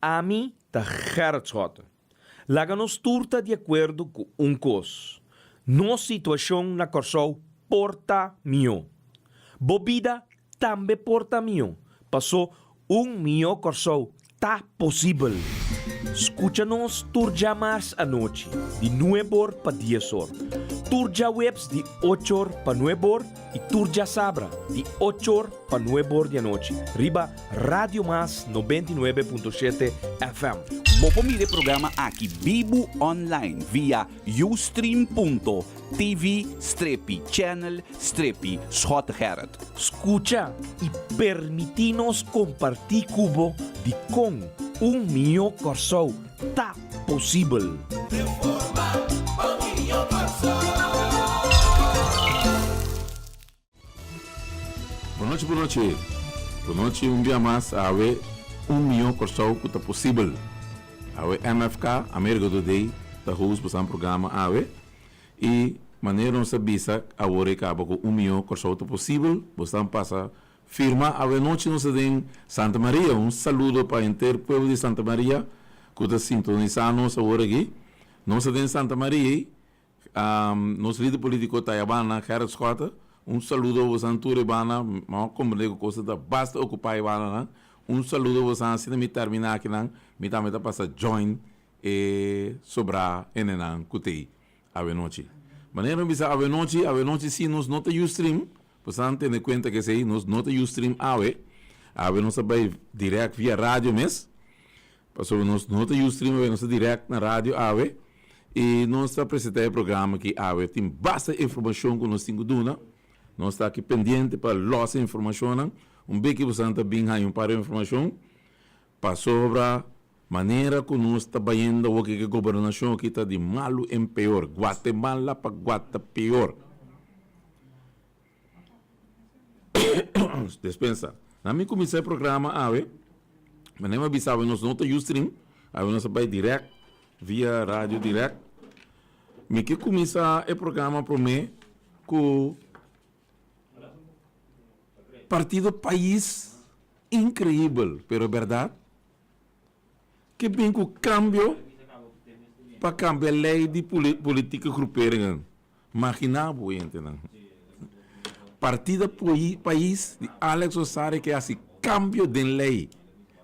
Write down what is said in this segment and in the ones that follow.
Ami ta Gerrit Schotte. Laga nos tur ta di akuerdo ku un kos, nos situashon na Kòrsou por ta mihó. Bo bida tambe por ta mihó, pasó un mihó Kòrsou ta posibel. Skucha nos tur djamars anochi di nueb'or pa dies'or, tur djaweps di och'or pa nueb'or i tur djasabra di och'or pa nueb'or di anochi riba Radio Mas 99.7 FM. Bo por mira e programa aki bibu online via ustream.tv strepi channel strepi Schottegerrit. Skucha i permití nos kompartí ku bo dikon un mihó Kòrsou ta posibel. Reforma pa un mihó Kòrsou. Bonochi bonochi bonochi un dia mas awe un mihó Kòrsou ku ta posibel awe MFK America Today ta host bosan programa awe i manera nos ta bisa awor e kaba ku un mihó Kòrsou ta posibel bosan pasa firma awe nochi nos ta den Santa Maria un saludo pa henter pueblo di Santa Maria ku ta sintonisa nos awor aki nos ta den Santa Maria Nos lider politico ta Yabana, Gerrit Schotte. Un saludo bosan tur e banda. Mi a comprende cu cosa ta basta ocupa e bandanan. Un saludo bosan asina mi termina akinan. Mi tambe ta pasa join e sobra hendenan cu t'ey awenochi. Manera mi bisa awenochi, awenochi si nos no ta ustream. Bosan tene cuenta cu esey, nos no ta ustream awe. Awe nos ta bay direct via radio mes. Pasobra nos no ta ustream awe, nos ta direct na radio awe. I nos ta presentá e programa aki awe. Tin basta informashon ku nos tin ku duna. Nos ta aki pendiente pa lòs e informashonnan. Un beki bosan ta bin haña un par di informashon pasobra manera ku nos ta bayendo awor ku e gobernashon aki ta di malu en peor. Guatemala pa Guatapeor. Despensa. Na mi kuminsá e programa awe, manera mi a bisa awe nos no ta ustream, awe nos a bai dirèkt via radio dirèkt. Mi ke kuminsá e programa promé ku Partido Pais Inkreibel, pero bèrdat ke bin ku kambio pa kambia lei di politieke groeperingen. Maginá bo hentenan. Partida Pais di Alex Osaria ke hasi kambio den lei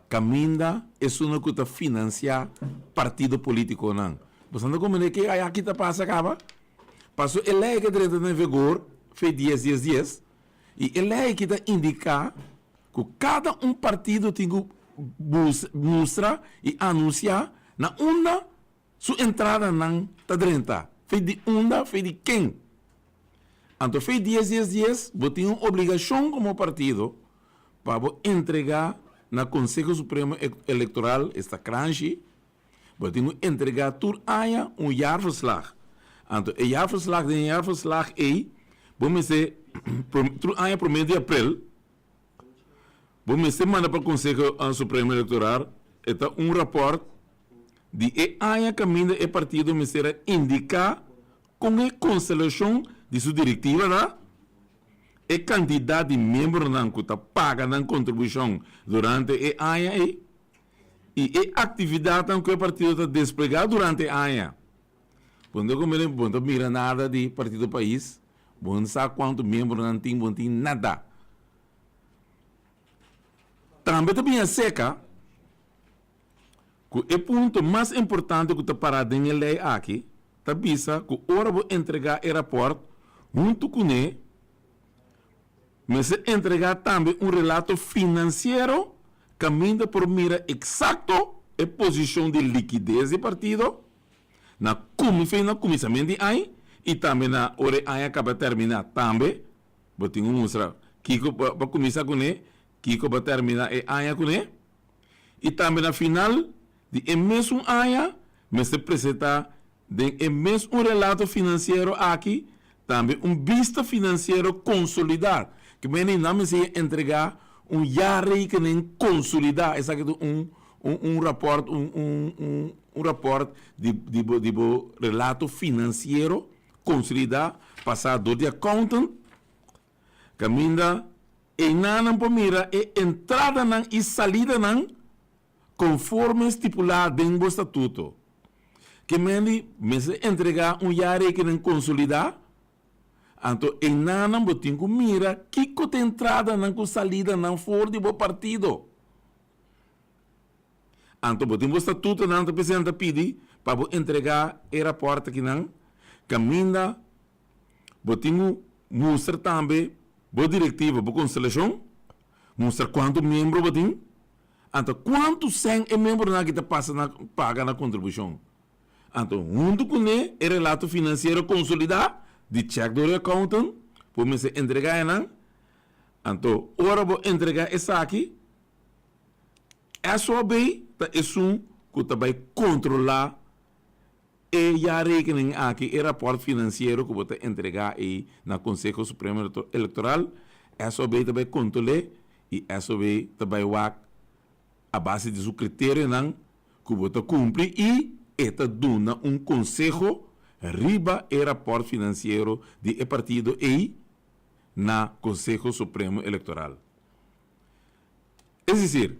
kaminda esunnan ku ta finansiá partido politikonan. Boso ta komprendé ke ayaki ta pasa kaba? Paso e lei ke drenta den vigor fe dies dies dies i e lei aki ta indiká ku kada un partido tin ku mustra i anunsiá na unda Su entradanan ta drenta fe di unda, fe di ken. Anto fe dies dies dies bo tin un obligashon komo partido pa bo entregá na Konseho Supremo Elektoral, esta Kranshi, bo tin ku entregá tur aña un jaarverslag. Anto e jaarverslag, den e jaarverslag ei bo mester tur aña promé di aprel Bo mester manda pa Konseho Supremo Elektoral e ta un rapòrt di e aña kaminda e partido mester a indiká kon e konstelashon di su direktiva ta, e kantidat di miembronan ku ta paga nan kontribushon durante e aña ei i e aktividatnan ku e partido ta desplegá durante e aña. Bo no ta komprende, bo no ta mira nada di Partido Pais, bo no sa kuantu miembronan tin, bo no tin nada. Tambe ta bin aserka ku e punto mas importante ku ta pará den e lei aki ta bisa ku ora bo entregá e rapòrt huntu kuné mester entregá tambe un relato finansiero kaminda por mira eksakto e posishon di likides di partido na kuminsamentu na kuminsamentu di aña i tambe na ora e aña kaba terminá tambe. Bo tin ku mustra kiko bo a kuminsá kuné, kiko bo a terminá e aña kuné. I tambe na final di e mesun aña mester presentá den e mes un relato finansiero aki tambe un bista finansiero konsolidá. Ke manera nan mester entregá un jaarrekening konsolidá. Esaki ta un un rapòrt un un un rapòrt di di bo di bo relato finansiero Konsolidá pasá dor di accountant, kaminda einanan por mira e entradanan i salidanan Konforme stipulá den bo statuto. Ke men mester entregá un jaarrekening konsolidá, anto einanan bo tin ku mira kiko ta entradanan ku salidanan for di bo partido. Anto bo tin bo statutonan ta p'esei nan ta pidi pa bo entregá e rapòrt akinan kaminda bo tin ku mustra tambe bo direktiva, bo konstelashon, mustra kuantu miembro bo tin. Anto kuantu sèn e miembronan aki ta pasa na paga na kontribushon? Anto huntu kuné e relato finansiero konsolidá di chèk dor e accountant bo mester entregá enan. Anto ora bo entregá esaki, SOB ta esun ku ta bai kontrolá e jaarrekening aki, e rapòrt finansiero ku bo ta entregá ei na Konseho Supremo Elektoral, SOB ta bai kontrol'é i SOB ta bai wak a base di su kriterionan ku bo ta kumpli i e ta duna un konseho riba e rapòrt finansiero di e partido ei na Konseho Supremo Elektoral. Es desir,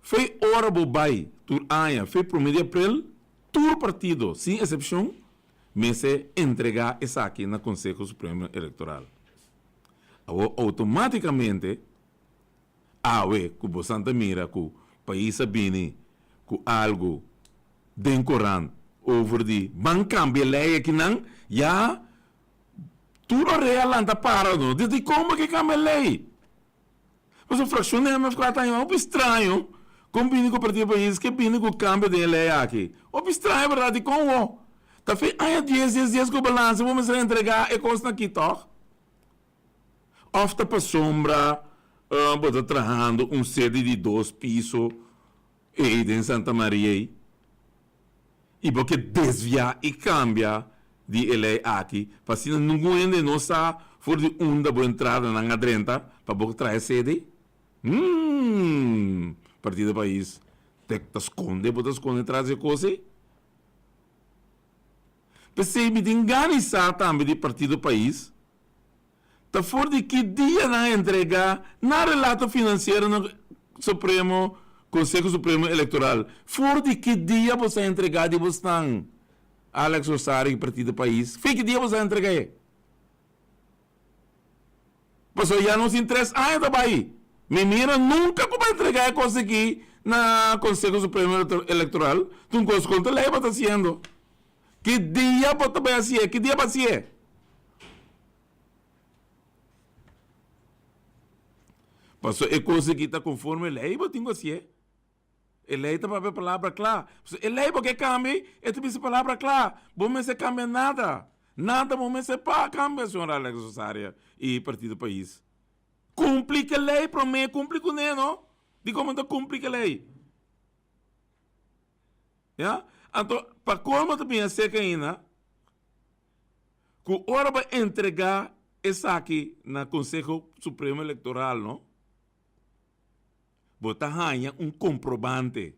fei ora bo bai tur aña fei promé di aprel, tur partido, sin esepshon, mester entregá esaki na Konseho Supremo Elektoral. Awor outomátikamente, awe ku bosan ta mira ku pais a bini ku algu den korant over di ban kambia lei akinan, ya tur orea lanta para no. Di dikon bo ke kambia lei? Pasobra frakshon di MFK ta haña hopi straño kon bini ku Partido Pais ke bini ku kambio den e lei aki. Hopi straño bèrdat dikon wo? Ta fin aña dies dies dies ku balanse bo mester entregá e kosnan aki tòg? Òf ta pasobra bo ta trahando un sede di dos piso ei den Santa Maria ei i bo ke desviá i kambia di e lei aki pa asina ningun hende no sa for di unda bo entradanan a drenta pa bo traha e sede? Humm! Partido Pais te ta skonde bo ta skonde tras di e kos ei? P'esei mi tin gana i sa tambe di Partido Pais ta for di ki dia nan a entregá nan relato finansiero na Supremo Konseho Supremo Elektoral. For di ki dia boso a entregá di bosnan, Alex Rosario i Partido Pais? Fe ki dia boso a entregá e? Pasobra ya nos tin tres aña ta bai. Mi mira nunka ku bo a entregá e kos aki na Konseho Supremo Elektoral. Ta un kos kontra lei bo ta hasiendo. Ki dia bo ta bai hasié? Ki dia bo a hasié? Pasobra e kos aki ta konforme lei bo tin ku hasié. E lei ta papia palabra kla. Pasobra e lei bo ke kambia, e ta bisa palabra kla. Bo mester kambia nada. Nada bo mester pa kambia, señor Alex Rosaria i Partido Pais. Kumpli ku e lei promé, kumpli kuné no. Dikon bo no ta kumpli ku e lei? Ya? Anto, pa kolmo ta bin aseka ainda, ku ora bo entregá esaki na Konseho Supremo Elektoral no, Bo ta haña un komprobante.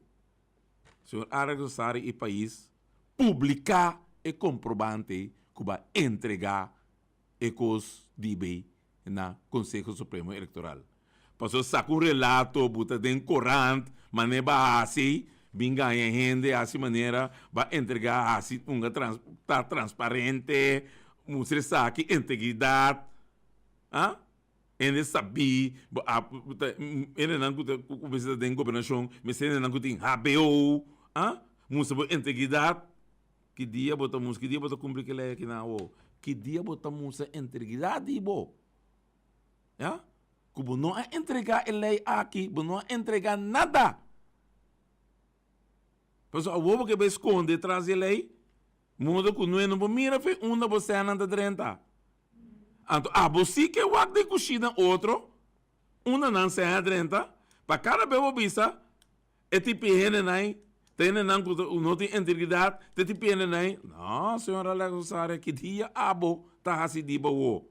Señor Alex Rosario i pais publiká e komprobante ku bo a entregá e kos di bay na Konseho Supremo Elektoral. Pasobra saka un relato bo ta den korant manera bo a hasi bin gaña hende hasi manera bo a entregá hasi un ta transparente mustra esaki integridat. Hende sabí, bo a ta hendenan ku ta ku mester ta den gobernashon, mester hendenan ku tin hbo, ah, mustra bo integridat. Ki dia bo ta mustra, ki dia bo ta kumpli ki lei akinan awo? Ki dia bo ta mustra integridat di bo? Ya, ku bo no a entregá e lei aki, bo no a entregá nada. Pasobra awor bo ke bai skonde tras di e lei, modo ku no por mira fe unda bo sènnan ta drenta. Anto abo si ke wak den kushina otro, unda nan sèn a drenta, pa kada bes bo bisa, e tipi hendenan, ta hendenan ku no tin integridat, ta e tipi hendenan, no, señor Alex Rosario, ki dia abo ta hasi di bo awor?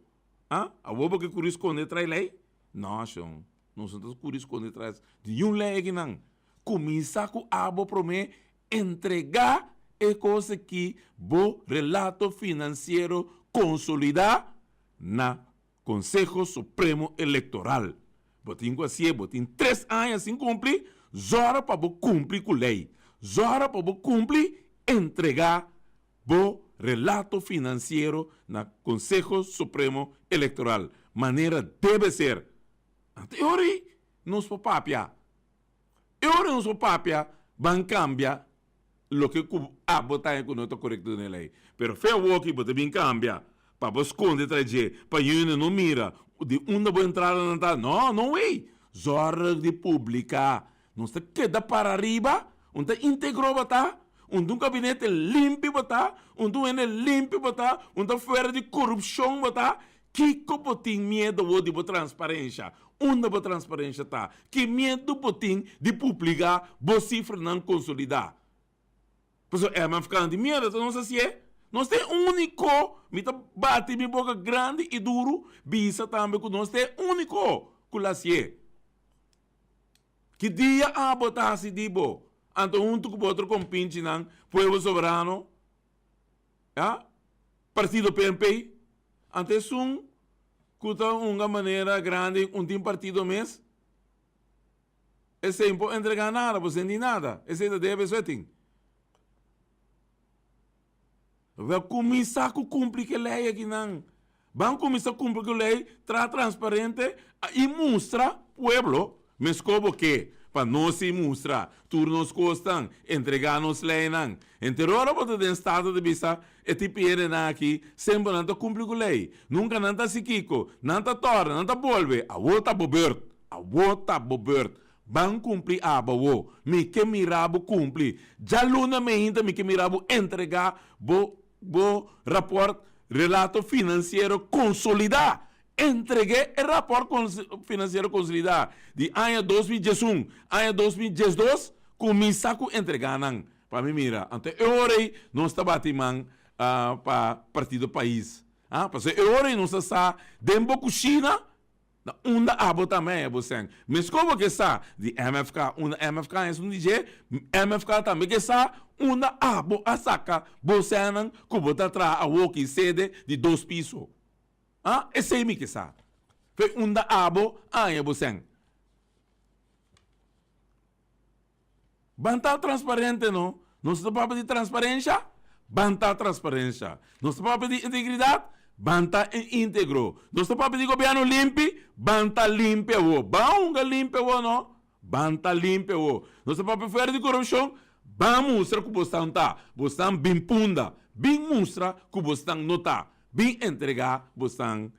Ah, awor bo ke kuri skonde tras lei? No, shon, nos no ta kuri skonde tras di niun lei akinan. Kuminsá ku abo promé Entregá e kos aki bo relato finansiero konsolidá na Konseho Supremo Elektoral. Bo tin ku hasié, bo tin tres aña sin kumpli. Zòrg pa bo kumpli ku lei. Zòrg pa bo kumpli entregá bo relato finansiero na Konseho Supremo Elektoral manera debe ser. Anto e ora ei nos por papia. E ora nos por papia ban kambia loke ku abo ta haña ku no ta korekto den e lei. Pero fe awoki bo ta bin kambia pa bo skonde tras dje pa hende no mira di unda bo entradanan ta. No, no way! Zòrg di publiká. Nos ta keda para ariba, un ta íntegro bo ta, un ta un kabinete limpi bo ta, un ta un hende limpi bo ta, un ta fuera di korupshon bo ta. Kiko bo tin miedu awor di bo transparensha? Unda bo transparensha ta? Ki miedu bo tin di publiká bo sifranan konsolidá? Pasobra MFK no tin miedu, ta nos hasié. Nos ta e úniko, mi ta bati mi boka grandi i duru bisa tambe ku nos ta e úniko ku lo hasié. Ki dia abo ta hasi di bo? Anto huntu ku bo otro kompinchinan, Pueblo Soberano, ya, Partido PNP, anto esun ku ta hunga manera grandi un tin partido mes, esei no por entrega nada, bo senti nada, esei ta debe so e tin. Bo kuminsá ku kumpli ku e lei akinan. Ban kuminsá kumpli ku lei, traha transparente i mustra pueblo meskos bo ke pa nos i mustra tur nos kosnan, entregá nos leinan. Henter ora bo ta den stato ta bisa e tipo hendenan aki semper nan ta kumpli ku lei, nunka nan ta hasi kiko, nan ta tòrna, nan ta bolbe. Awor ta bo bùrt, awor ta bo bùrt. Ban kumpli abo awor. Mi ke mira bo kumpli. Djaluna meinta mi ke mira bo entregá bo Bo rapòrt relato finansiero konsolidá. Entreg'é e rapòrt finansiero konsolidá di aña 2011, aña 2012, kuminsá ku entregá nan pa mi mira. Anto e ora ei nos ta bati man pa Partido Pais. Pasobra e ora ei nos ta sa den bo kushina. Na unda abo ta mei abo sèn? Meskos bo ke sa di MFK, unda MFK esun di dje, MFK tambe ke sa unda abo a saka bo sènnan ku bo ta traha awoki sede di dos piso. Ah, esei mi ke sa. Fe unda abo a haña bo sèn? Ban ta transparente no. Nos ta papia di transparensha? Ban ta transparensha. Nos ta papia di integridat? Ban ta integro. Nos ta papia di gobièrnu limpi? Ban ta limpi awor. Ban hunga limpi awor no. Ban ta limpi awor. Nos ta papia fuera di korupshon? Ban mustra ku bosnan ta. Bosnan bin punda. Bin mustra ku bosnan no ta. Bin entregá bosnan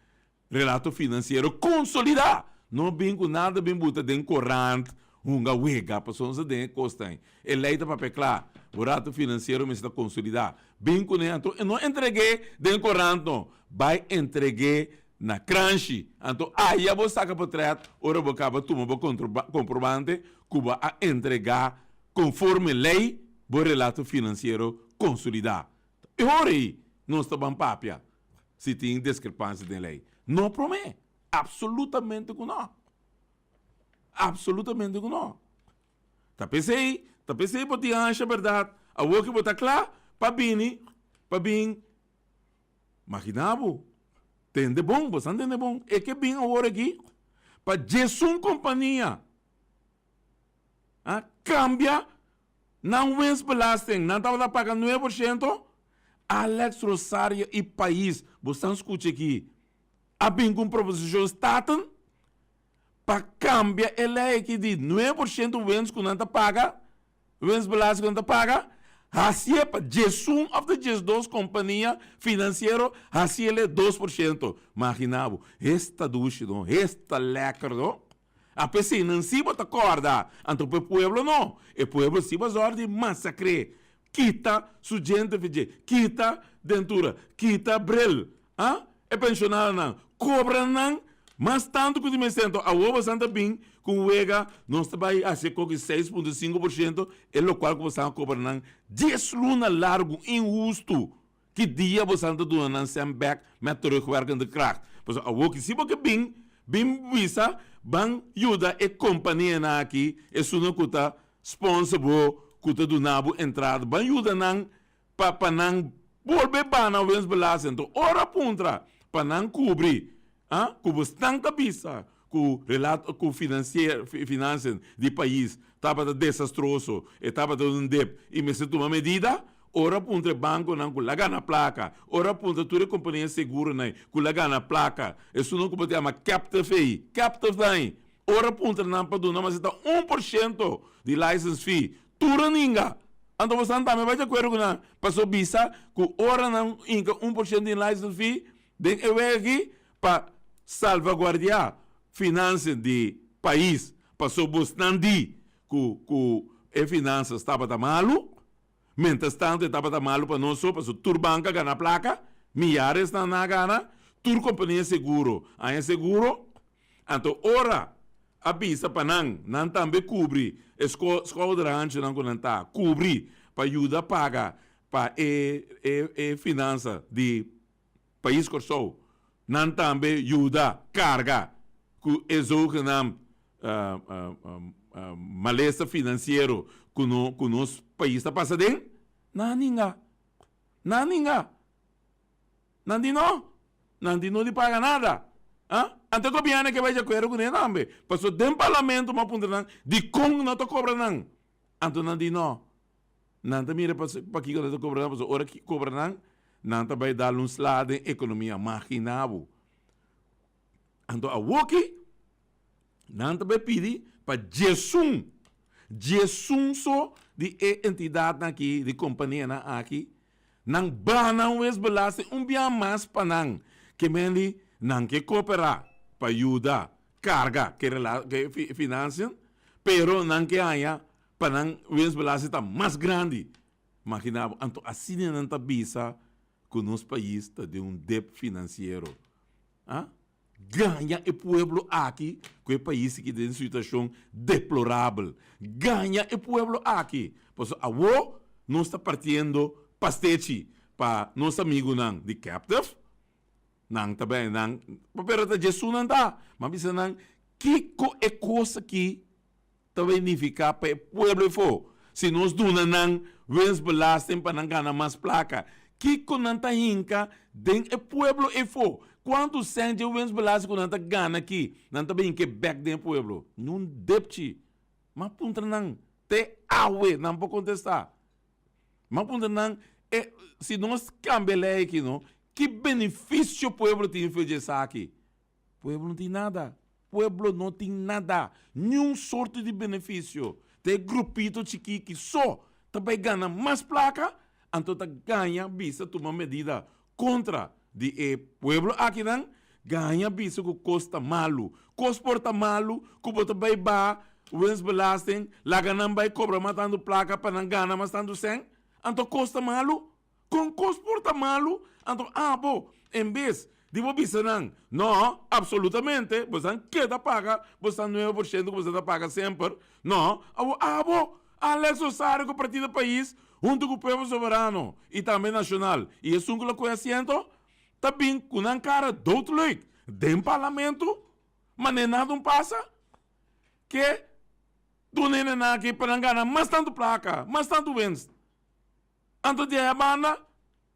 Relato finansiero konsolidá! No bin ku nada bin buta den korant, hunga wega, pasobra nos ta den e kosnan ei. E lei ta papia kla, bo rato finansiero mester ta konsolidá. Bin kuné, anto no entreg'é den korant no, bai entreg'é na kranshi. Anto aya bo saka potrèt ora bo kaba tuma bo komprobante ku bo a entregá konforme lei bo relato finansiero konsolidá. E ora ei nos ta ban papia. Si tin diskrepansia den lei. No promé. Absolutamente ku no. Absolutamente ku no. Ta p'esei, ta p'esei bo tin ansha bèrdat. Awor ku bo ta kla pa bini, pa bin, magina bo, tende bon, bo sa tende bon, e ke bin awor aki pa djesun kompania a kambia Nan winstbelasting, nan tabata paga 9%, Alex Rosario i pais, bo stan skucha aki, a bin ku un proposishon Staten pa kambia e lei aki di 9% winst ku nan ta paga, winstbelasting ku nan ta paga, hasié pa 11 òf ta 12 kompania finansiero hasié 2%. Magina bo, esta dushi no, esta lèker no. A p'esei nan si bo ta kòrda, anto p'e pueblo no. E pueblo si bo zòrg di masakr'é. Kita su djente fi dje, kita dentura, kita bril, ah, e penshonadonan, kobra nan mas tantu ku di mester. Anto awor bosan ta bin ku un wega, nos ta bai hasi e koki 6.5 por shento, e lokual ku bosan a kobra nan dies luna largu inhustu. Ki dia bosan ta duna nan sèn bèk met terugwerkende kracht? Pasobra awor ki si bo ke bin, bin bisa, ban yuda e kompanianan aki, esunnan ku ta sponsor bo, ku ta duna bo entrada, ban yuda nan pa pa nan bolbe bana winstbelasting. Anto ora puntra pa nan kubri, ah, ku bosnan ta bisa ku relato ku finansier, financiën di pais. tabata desastroso, e tabata un dip i mester tuma medida, ora puntra e bankonan ku la gana plaka, ora puntra tur e kompania seguronan ku la gana plaka, esunnan ku bo ta yama captive ei, captive nan ei, ora puntra nan pa duna mas ta 1% di license fee, tur a ninga. Anto bosan tambe bai di akuerdo ku nan, pasobra bisa ku ora nan hinka 1% di license fee den e wega aki, pa salvaguardiá finansia di pais paso bosnan di ku ku e finansas tabata malu, mientras tanto e tabata malu pa nos so paso tur bank a gana plaka, miyares nan a gana, tur kompania seguro haña seguro, anto ora a bisa pa nan, nan tambe kubri e skouder hanchunan ku nan ta kubri pa yuda paga pa e e finansa di Pais Kòrsou, nan tambe yuda karga ku e zogenaamd malesa finansiero ku no ku nos pais ta pasa den? Nan ninga. Nan ninga. Nan di no. Nan di no di paga nada. Ah? Anto e gobièrnu ke bai di akuerdo kuné tambe. Pasobra den parlamento bo a puntra nan dikon no ta kobra nan. Anto nan di no. Nan ta mira pakiko nan ta kobra nan, pasobra ora ki kobra nan, nan ta bai dal un sla den ekonomia. Magina bo. Anto awoki, nan ta bai pidi pa djesun, djesun so di e entidatnan aki, di kompanianan aki, nan baha nan wesbelasting un bia mas pa nan. Ke men di nan ke koperá pa yuda karga ke ke finansian, pero nan ke haña pa nan winstbelasting ta mas grandi. Magina bo, anto asina nan ta bisa ku nos pais ta den un dep finansiero. A gaña e pueblo aki ku e pais aki den situashon deplorabel. Gaña e pueblo aki. Pasobra awo nos ta partiendo pastechi pa nos amigunan di captive. Nan ta bai nan, pero ta djesun nan ta. M'a bisa nan, kiko e kos aki ta bai nifiká pa e pueblo efo si nos duna nan winstbelasting pa nan gana mas plaka? Kiko nan ta hinka den e pueblo efo? Kuantu sènt dje winstbelasting ku nan ta gana aki nan ta bai hink'é bèk den e pueblo? Niun depchi. M'a puntra nan te awe nan por kontestá. M'a puntra nan, e si nos kambia lei aki no, ki benefisio pueblo tin for dje esaki? Pueblo no tin nada. Pueblo no tin nada. Niun sorto di beneficio. Ta e grupito chikiki so ta bay gana mas placa, anto ta gaña bisa tuma medida contra di e pueblo akinan, gaña bisa cu cos ta malu. Cos por ta malu cu bo ta bay baha winstbelasting, laga nan bay cobra mas tanto placa pa nan gana mas tanto cen, anto cos ta malu? Kon kos por ta malu? Anto abo, en bes di bo bisa nan, No, absolutamente, bosan keda paga bosan 9% ku bosan ta paga semper. No, abo, abo, Alex Rosario ku Partido Pais huntu ku Pueblo Soberano i tambe Nashonal i esun ku lo kohe asiento ta bin ku nan kara doodleuk den parlamento, manera nada un pasa. Ke duna e nan aki pa nan gana mas tantu plaka, mas tantu winst. Anto di e banda,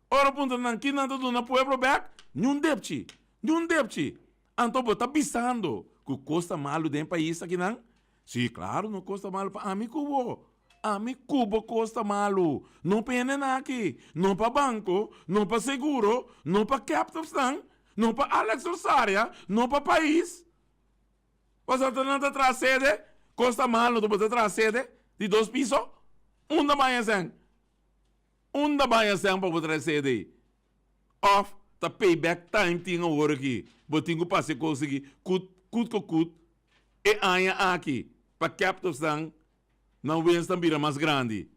ora puntra nan ki nan ta duna pueblo bek, niun depchi, niun depchi. Anto bo ta bisando ku kos ta malu den pais akinan? Si, klaro no kos ta malu pa ami ku bo. Ami ku bo kos ta malu. No pa hende nan aki, no pa banko, no pa seguro, no pa captives nan, no pa Alex Rosaria, no pa pais. Pasobra nan ta traha sede, kos ta malu, bo ta traha sede di dos piso? Unda baña sèn? Unda baña sèn pa bo traha sede ei? Òf ta pay back time tin awor aki, bo tin ku pasa e kos aki kut kut ku kut e aña aki pa captives-nan nan wens-nan bira mas grandi.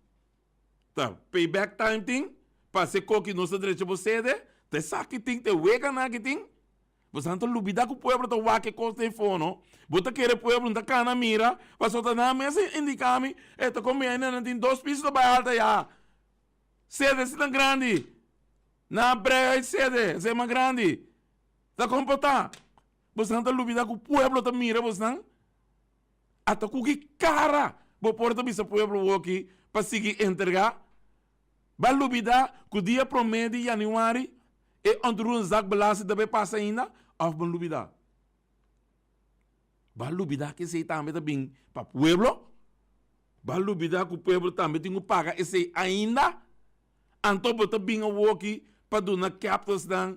Ta pay back time tin, pasa e koki nos ta drecha bo sede, ta esaki tin, ta e weganan aki tin. Boso ta lubida ku pueblo ta wak e kos den fono. Bo ta kere pueblo no ta kana mira, pasobra ta nan mes a indika mi, e ta kombiene nan tin dos piso ta bai alta ya. Sede si tan grandi. Nan a brei uit sede, esei mas grandi. Ta kon por ta? Boso ta lubida ku pueblo ta mira bosnan? Ata ku ki kara bo por ta bisa pueblo woki pa sigui entrega? Ba lubida ku dia promé di yanüari e ontroerend-zaakbelasting ta bay pasa ainda òf bo lubida? Ba lubida ku esei tambe ta bin pa pueblo? Bo a lubida ku pueblo tambe tin ku paga esei ainda? Anto bo ta bin awoki pa duna captors-nan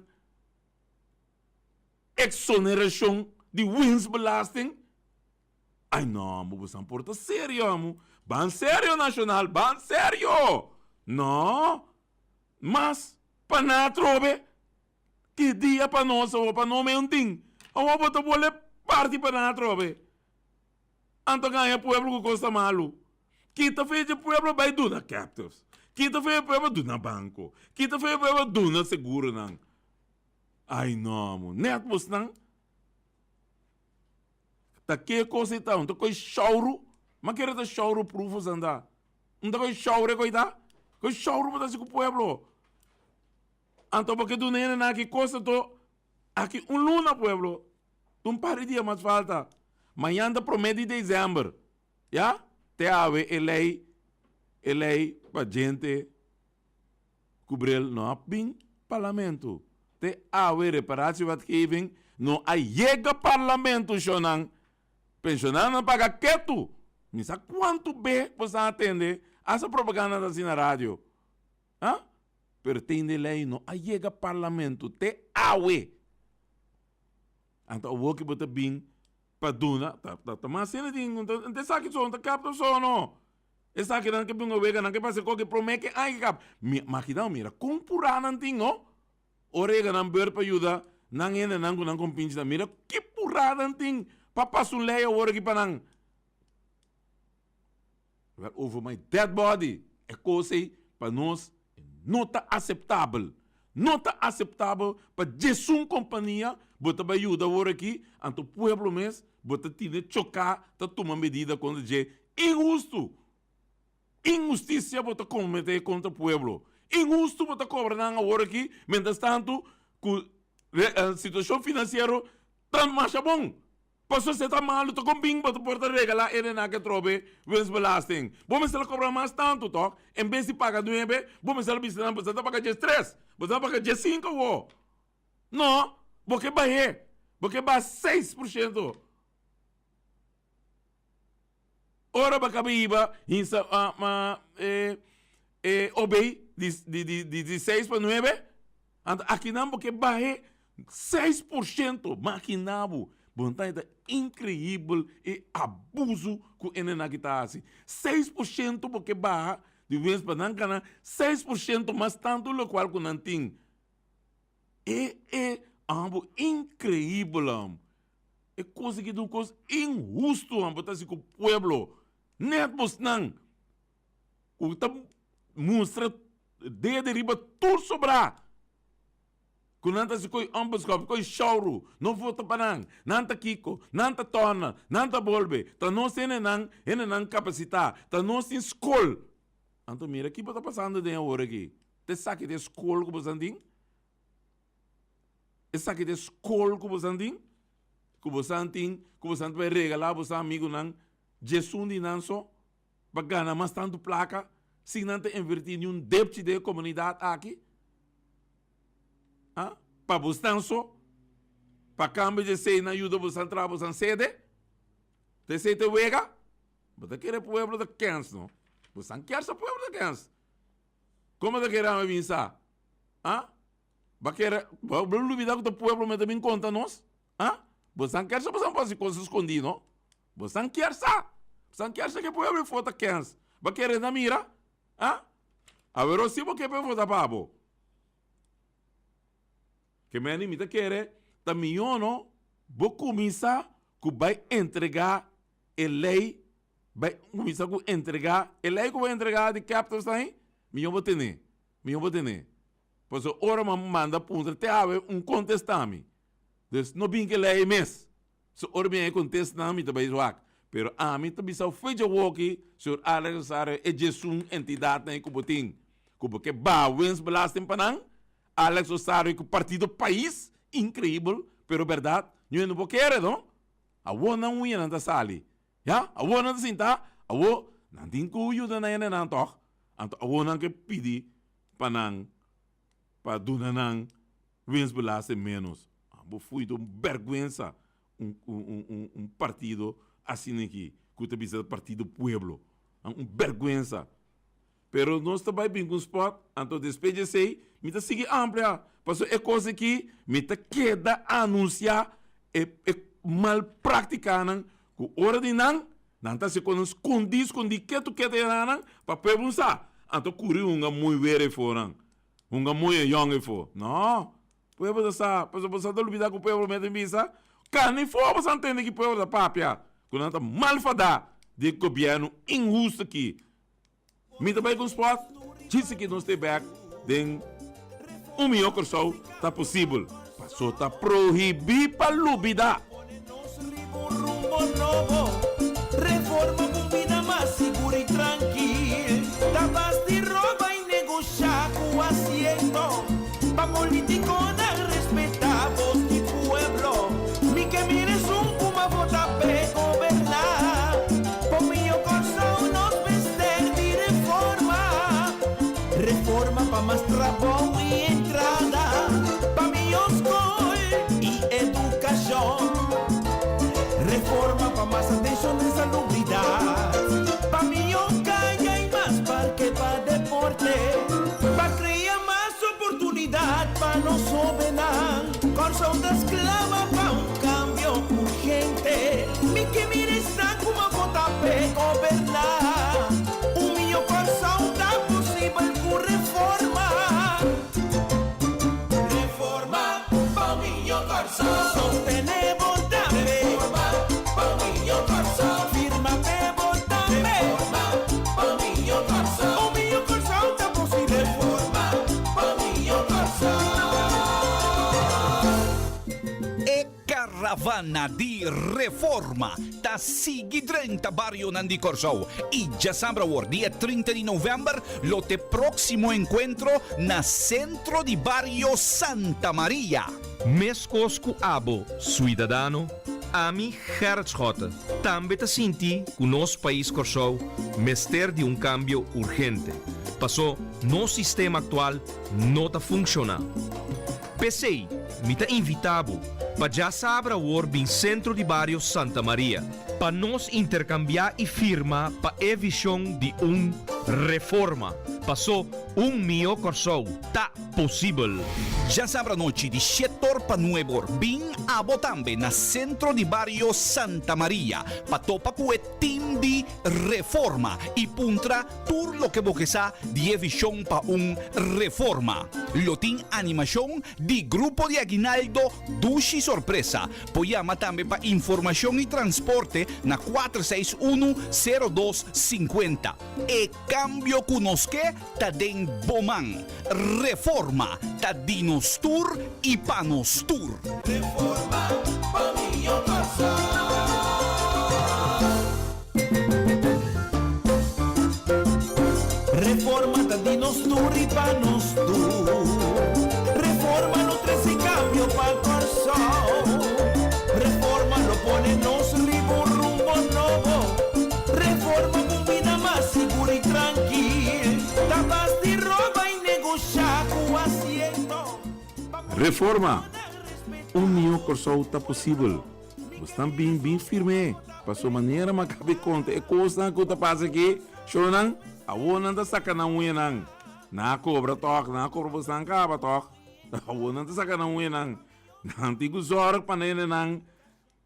exoneracion di winstbelasting? Ay no, amo, bosan por ta serio, amo. Ban serio, Nacional, ban serio! No, mas pa nan atrobe, ki dia pa nos awor, pa no meun tin. Awor bo ta bole parti pa nan atrobe. Anto gaña pueblo ku kos ta malu. Kita fe dje pueblo bai duna captives. Kita fe dje pueblo duna banco. Kita fe dje pueblo duna seguronan. Ay no, amo, net bosnan. Ta ke kos ei ta? Un ta koi shouru? Ma kere ta shouru proof osan ta? Un ta koi shouru e koi ta? Koi shouru bo ta hasi ku pueblo? Anto bo ke duna hende nan aki kos anto aki un luna pueblo. Ta un par di dia mas falta. Mañan ta prome di december. Ya? Te awe e lei e lei pa djente Ku bril no a bin parlamento. Te awe reparatiewetgeving no a yega parlamento shonnan. Pensionadonan paga ketu. Mi sa cuanto be bo sa atende asa propaganda ta haci na radio. Ha? Pero tende ley no a yega parlamento te awe. Anto awor ki bo ta bin pa duna ta ta mas hende tin ta esaki so ta capta so no. Esakinan ke bin wega nan ke pasa koke prome ke ai ke kap. Mi makina mira kon purá nan tin no. Ora yega nan beurt pa yuda nan hendenan ku nan kompinchinan mira ki purá nan tin pa pasa un lei awor aki pa nan. Well over my dead body e kos ei pa nos no ta aseptabel. No ta aseptabel pa djesun kompania bo ta bai yuda awor aki anto pueblo mes bo ta tine choká ta tuma medida kontra dje Inhustu! Inhustisia bo ta kometé kontra pueblo. Inhustu bo ta kobra nan awor aki, mientras tantu ku situashon finansiero ta masha bon. Pasobra si e ta malu ta konbin bo ta por ta regalá e renak atrobe winstbelasting. Bo mester a kobra mas tantu tòg? En bes di paga nuebe, bo mester a bisa nan bo ta paga diestres, bo ta paga diesinku awor. No, bo ke bah'é, bo ke baha 6%. Ora bo kaba hiba hinsa e e obey di di di di di seis pa nuebe, anto akinan bo ke bahe 6%. Makina bo, bo ta ta inkreibel e abuso ku e nena aki ta hasi. 6% bo ke baha di wens pa nan gana 6% mas tantu lokual ku nan tin. E e amo inkreibel amo. E kos aki ta un kos inhustu han bo ta hasi ku pueblo. Net bosnan ku ta mustra dede riba tur sobrá ku nan ta hasi koi onbeskòp, koi shouru, no vota pa nan, nan ta kiko, nan ta tòrna, nan ta bolbe, ta nos hendenan, hendenan kapasitá, ta nos tin skol. Anto mira ki bo ta pasando den awor aki. Ta esaki ta e skol ku bosan tin? Esaki ta e skol ku bosan tin? Ku bosan tin, ku bosan ta bai regalá bosan amigunan djesun di nan so pa gana mas tantu plaka sin nan ta invertí niun depchi den e komunidat aki? Ha? Pa bosnan so? Pa kambio di esei nan yuda bosan traha bosan sede? Ta esei ta e wega? Bo ta kere pueblo ta kens no? Bosan kier sa pueblo ta kens? Como ta kere ami bin sa? Ha? Ba kere, bo lubida ku ta pueblo mester bin konta nos? Ha? Bosan kier sa bosan por hasi kos skondi no? Bosan kier sa? Bosan kier sa ke pueblo e for ta kens? Ba kere na mira? Ha? Awero si bo ke pa e vota pa bo. Ke meni mi ta kere ta mihó no bo kuminsá ku bai entregá e lei Bai kuminsá ku entregá e lei ku bo entregá di captors ahí, mihó bo tene, mihó bo tene. Pasobra ora mi a manda puntra te awe un kontestá mi. Dus no bin ku e lei mes. So ora mi a kontestá mi ta bai wak. Pero ami ta bisa fecha awoki, señor Alex Rosario e djesun entidatnan ei ku bo tin, ku bo ke baha winstbelasting pa nan, Alex Rosario ku partido Pais, inkreibel, pero bèrdat, ño no por kere no. Awor nan uñanan ta sali. Ya, awor nan ta sinta, awor nan tin ku yuda nan hendenan tòg. Anto awor nan ke pidi pa nan, pa duna nan winstbelasting ménos. Bo fui ta un bèrgwensa un un un un partido asina aki ku ta bisa partido pueblo. Un bèrgwensa. Pero nos ta bai bin ku un spòt, anto despues di esei mi ta sigui amplia, pasobra e kos aki mi ta keda anunsiá e e mal práktikanan ku ora di nan, nan ta hasi kosnan skondí skondí ketu ketu e nan pa pueblo sa. Anto kuri hunga muy wera efo nan, hunga muy e yòn efo. No, pueblo ta sa, pasobra bo sa ta lubidá ku pueblo mester bisa, kani for bo sa ntende ki pueblo ta papia, ku nan ta malfadá di e gobièrnu inhusto aki. Mi ta bai ku un spòt, djis aki nos ta bèk den un mihó Kòrsou ta posibel, paso ta prohibí pa lubidá. Pone nos riba un rumbo nobo, reforma pa un bida mas sigur i trankil. Ta basti roba i negoshá ku asiento, pa politikonan respetá bos di pueblo. Mi ke mira esun ku m'a vota p'e goberná. Pa mihó Kòrsou nos mester di reforma. Reforma pa mas trabou i entrada, pa mihó skol i edukashon. Reforma pa mas atenshon den salubridat, pa mihó kaya i mas parke pa deporte, pa krea mas oportunidat pa nos hóbennan. Kòrsou ta sklama pa un kambio urgente. Mi ke mira esnan ku a vota p'e goberná. Un mihó Kòrsou ta posibel ku reforma. Reforma pa un mihó Kòrsou. Sostené bo tambe. Reforma pa un mihó Kòrsou. Firma p'e bo tambe. Reforma pa un mihó Kòrsou. Un mihó Kòrsou ta posibel. Reforma pa un mihó Kòrsou. E karavana di reforma ta sigui drenta barionan di Kòrsou i djasabra awor dia 30 di novèmber lo t'e próksimo enkuentro na Sentro di Bario Santa Maria. Meskos ku abo, suidadano, ami, Gerrit Schotte, tambe ta sinti ku nos pais Kòrsou mester di un kambio urgente, pasó nos sistema aktual no ta funshoná. P'esei, mi ta invitá bo pa djasabra awor bin Sentro di Bario Santa Maria pa nos interkambiá i firma pa e vishon di un Reforma, pasó un mihó Kòrsou ta posibel. Djasabra anochi di shet'or pa nueb'or bin abo tambe na Sentro di Bario Santa Maria pa topa ku e tim di Reforma i puntra Tur loke bo ke sa di e vishon pa un reforma. Lo tin animashon di Grupo di Aguinaldo Dushi Sorpresa. Por yama tambe pa informashon i transporte na 461 02 50. E kambio ku nos ke ta den bo man. Reforma ta di nos tur i pa nos tur. Reforma pa mihó Kòrsou. Reforma ta di nos tur i pa nos tur. Reforma lo trese kambio pa Kòrsou. Reforma lo pone nos riba un rumbo nobo. Reforma pa un bida mas sigur i trankil. Ta basti roba i negoshá ku asiento. Pa Reforma! Un mihó Kòrsou ta posibel. Bosnan bin bin firm'é, paso manera m'a kabe konta e kosnan ku ta pasa aki, shownan, awor nan ta saka nan uñanan. Nan a kobra tòg, nan a kobra bosnan kaba tòg. Awor nan ta saka nan uñanan. Nan tin ku zòrg pa nenenan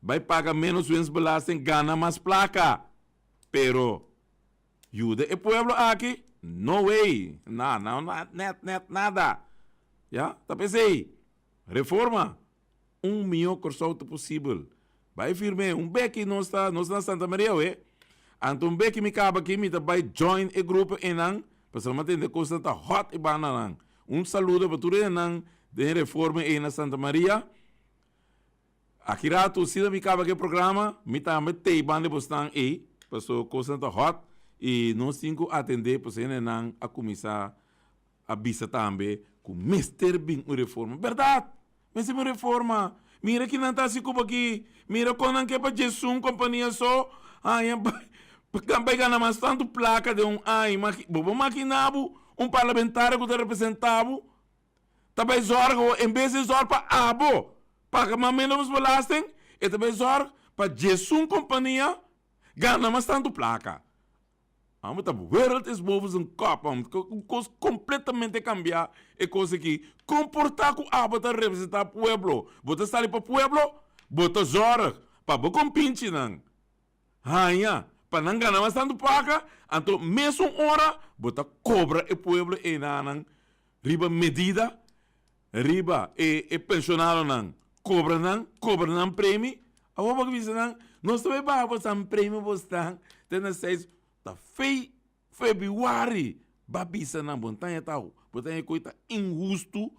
bai paga ménos winstbelasting, gana mas plaka. Pero yuda e pueblo aki? No way! Na, na, nèt, nèt nada. Ya, ta p'esei. Reforma! Un mihó Kòrsou ta posibel. Bai firm'é. Un beki nos ta, nos na Santa Maria awe. Anto un beki mi kaba aki mi ta bai join e grupo einan, pasobra mi a tende kosnan ta hòt e bandanan. Un saludo pa tur hendenan den Reforma ei na Santa Maria. Aki ratu asina mi kaba ku e programa, mi tambe t'ei banda e bosnan ei, pasobra kosnan ta hòt i nos tin ku atendé pasobra hendenan a kuminsá a bisa tambe ku mester bin un reforma. Bèrdat! Mester bin un reforma. Mira ki nan ta hasi ku bo aki. Mira kon nan ke pa djesun kompania so haña bai gana mas tantu plaka den un aña. Bo por makina bo un parlamentario ku ta representa bo ta bai zòrg awor en bes di zòrg pa abo paga mas menos belasting e ta bai zòrg pa djesun kompania gana mas tantu plaka. Amo ta wereld is boven zijn kop, am. Un kos kompletamente kambiá e kos aki. Komportá ku abo ta representá pueblo. Bo ta sali pa pueblo, bo ta zòrg pa bo kompinchinan haña pa nan gana mas tantu plaka, anto mesun ora bo ta kobra e pueblo einanan riba medida, riba e e penshonadonan, kobra nan, kobra nan premi. Awor bo a bisa nan, nos ta bai baha bosan premi bosnan te na seis, ta fei febrüari ba bisa nan, bo ta haña tau, bo ta haña ku e ta inhustu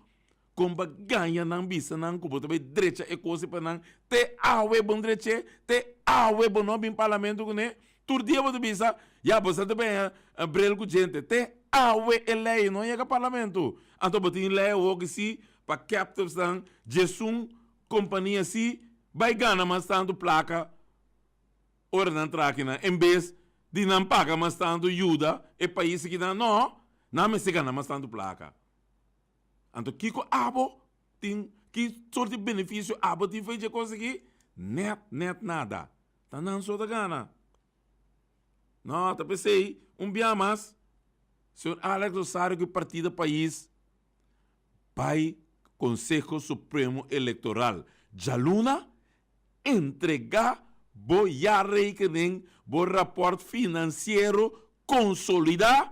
Kon ba gaña nan bisa nan ku bo ta bai drecha e kosi pa nan te awe bo ndrech'é, te awe bo no bin parlamento kuné, tur dia bo ta bisa ya bo sa ta bai haña brel ku djente, te awe e lei no yega parlamento, anto bo tin lei awoki si pa captives nan djesun kompania si bai gana mas tantu plaka ora nan traha akinan en bes di nan paga mas tantu yuda e pais akinan no nan mester gana mas tantu plaka. Anto kiko abo tin, ki sort di benefisio abo tin for dje kos aki? Nèt, nèt nada. Ta nan so ta gana. No, ta p'esei, un bia mas, señor Alex Rosario ku e partido Pais bai Konseho Supremo Elektoral djaluna entregá bo jaarrekening, bo rapòrt finansiero konsolidá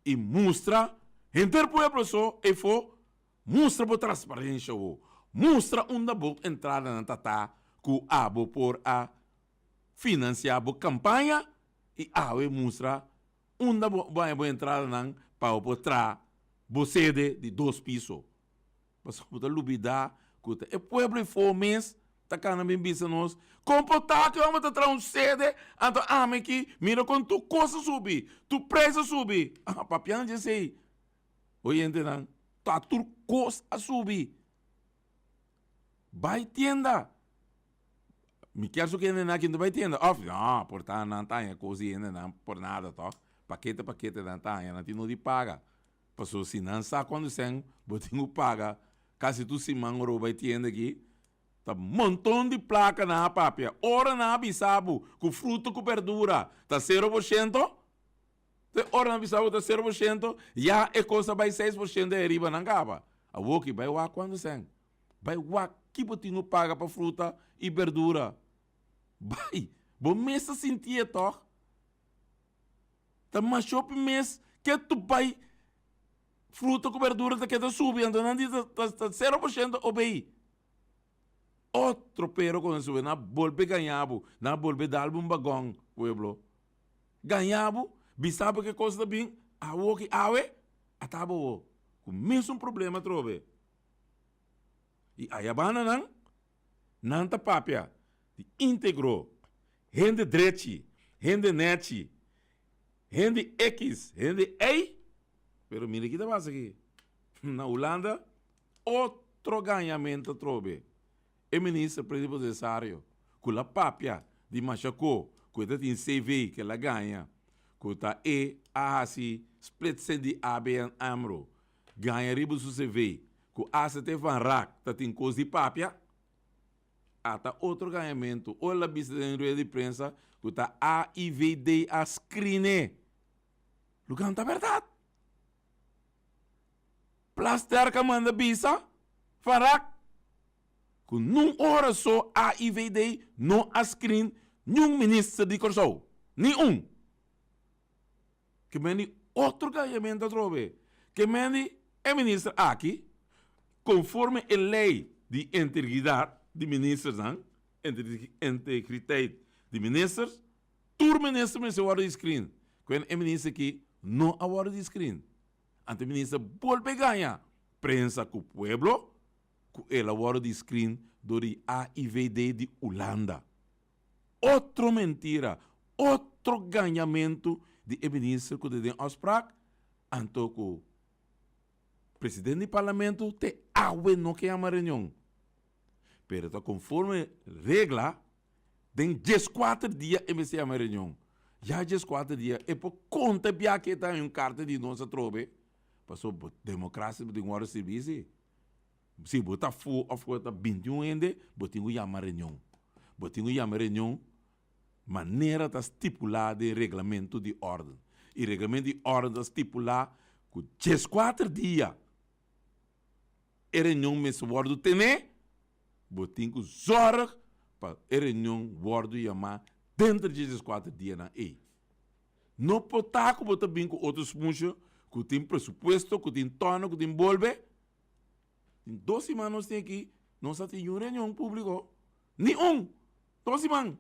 i mustra henter pueblo so efo, mustra bo transparensha wo, mustra unda bo entradanan ta ta ku abo por a finansiá bo kampaña i awe mustra unda bo haña bo entradanan pa bo por traha bo sede di dos piso. Pasobra bo ta lubidá ku ta e pueblo efo mes ta kana bin bisa nos, Kon por ta ku e hòmber ta traha un sede, anto ami aki mira kon tur kos a subi, tur preis a subi. Ah, papiando dje esei, oyentenan, ta tur kos a subi. Bai tienda. Mi kier su hendenan aki no ta bai tienda. Òf, no, por ta nan ta haña kos di hendenan por nada tòg. Pakete pakete nan ta haña, nan tin no di paga. Pasobra si nan sa cuantu cen bo tin cu paga casi tur siman ora bo bay tienda aki, ta monton di placa nan a papia. Ora nan a bisa bo cu fruta cu berdura ta cero por ciento, te ora nan a bisa bo ta cero por ciento, ya e cos a bay seis por ciento ahí ariba nan caba. Awoki bay wak cuantu cen, bay wak ki bo tin cu paga pa fruta y berdura. Bay, bo mes ta sintié toch? Ta mas hopi mes ke tu bai fruta ku berdura ta keda subi anto nan di ta 0% obei. Otro pero ku nan subi nan a bolbe gaña bo, nan a bolbe dal bo un bagon pueblo. Gaña bo, bisa bo ke kos ta bin awoki awe a ta bo ku mesun problema atrobe. I ayabana nan Nan ta papia di íntegro, hende drechi, hende nèchi, hende ekis, hende ei, pero mira ki ta pasa aki. Na Hulanda otro gañamento atrobe. E minister plenipotensario ku la papia di masha ko ku e ta tin CV ku el a gaña ku ta e a hasi splitsen di ABN Amro gaña riba su CV Ku ACT van Raak ta tin kos di papia, ata otro gañamentu. Ora el a bisa den rueda di prensa ku ta AIVD a screen'é. Loke no ta bèrdat. Plasterk a manda bisa Van Raak ku nun ora so AIVD no a screen niun minister di Kòrsou. Ni un. Ke men di otro gañamentu atrobe. Ke men di e minister aki, konforme e lei di integridat di ministersnan, integriteit di ministers, tur minister mester wòrdu di screen. Kuen e minister aki no a wòrdu di screen. Anto e minister bolbe gaña prensa ku pueblo ku el a wòrdu di screen dor di AIVD di Hulanda. Otro mentira, otro gañamentu di e minister ku ta den afsprak, anto ku presidente di parlamento te awe no ke yama reunion. Pero ta konforme regla, den dieskuater dia e mester yama reunion. Ya dieskuater dia e por konta bia ke ta haña un karta di nos atrobe, pasobra bo demokrasia bo tin wòrdu sirbi si. Si bo ta fu of bo ta binti un hende, bo tin ku yama reunion. Bo tin ku yama reunion manera ta stipulá den reglamento di órden. i reglamento di órden ta stipulá ku dieskuater dia e reunion mester wòrdu tené, bo tin ku zòrg pa e reunion wòrdu yamá denter di e dieskuater dianan ei. No por ta ku bo ta bin ku otro smusha ku tin presupuesto, ku tin tòna, ku tin bolbe. Tin dos siman nos tin aki, nos a tin un reunion públiko. Ni un! Dos siman!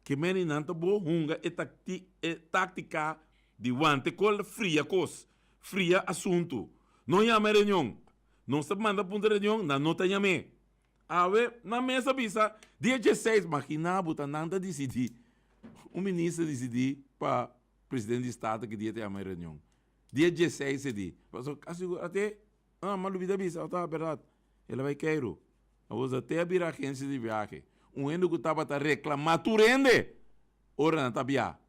Ke meni nan ta bo hunga e takti e táktika di wante kol fria kos, fria asuntu. No yama e reunion. Nos ta manda punta reunion, nan no ta yam'é. Awe nan mes a bisa dia dieseis, magina bo ta nan ta disidí, un minister disidí pa presidente di staten ki dia ta yama e reunion. Dia dieseis e di. Pasobra kasi ku ate, ah, m'a lubida bisa, ta bèrdat. El a bai keiru. Awor te a bira agensia di viahe. Un hende ku tabata reklamá tur hende ora nan ta bia.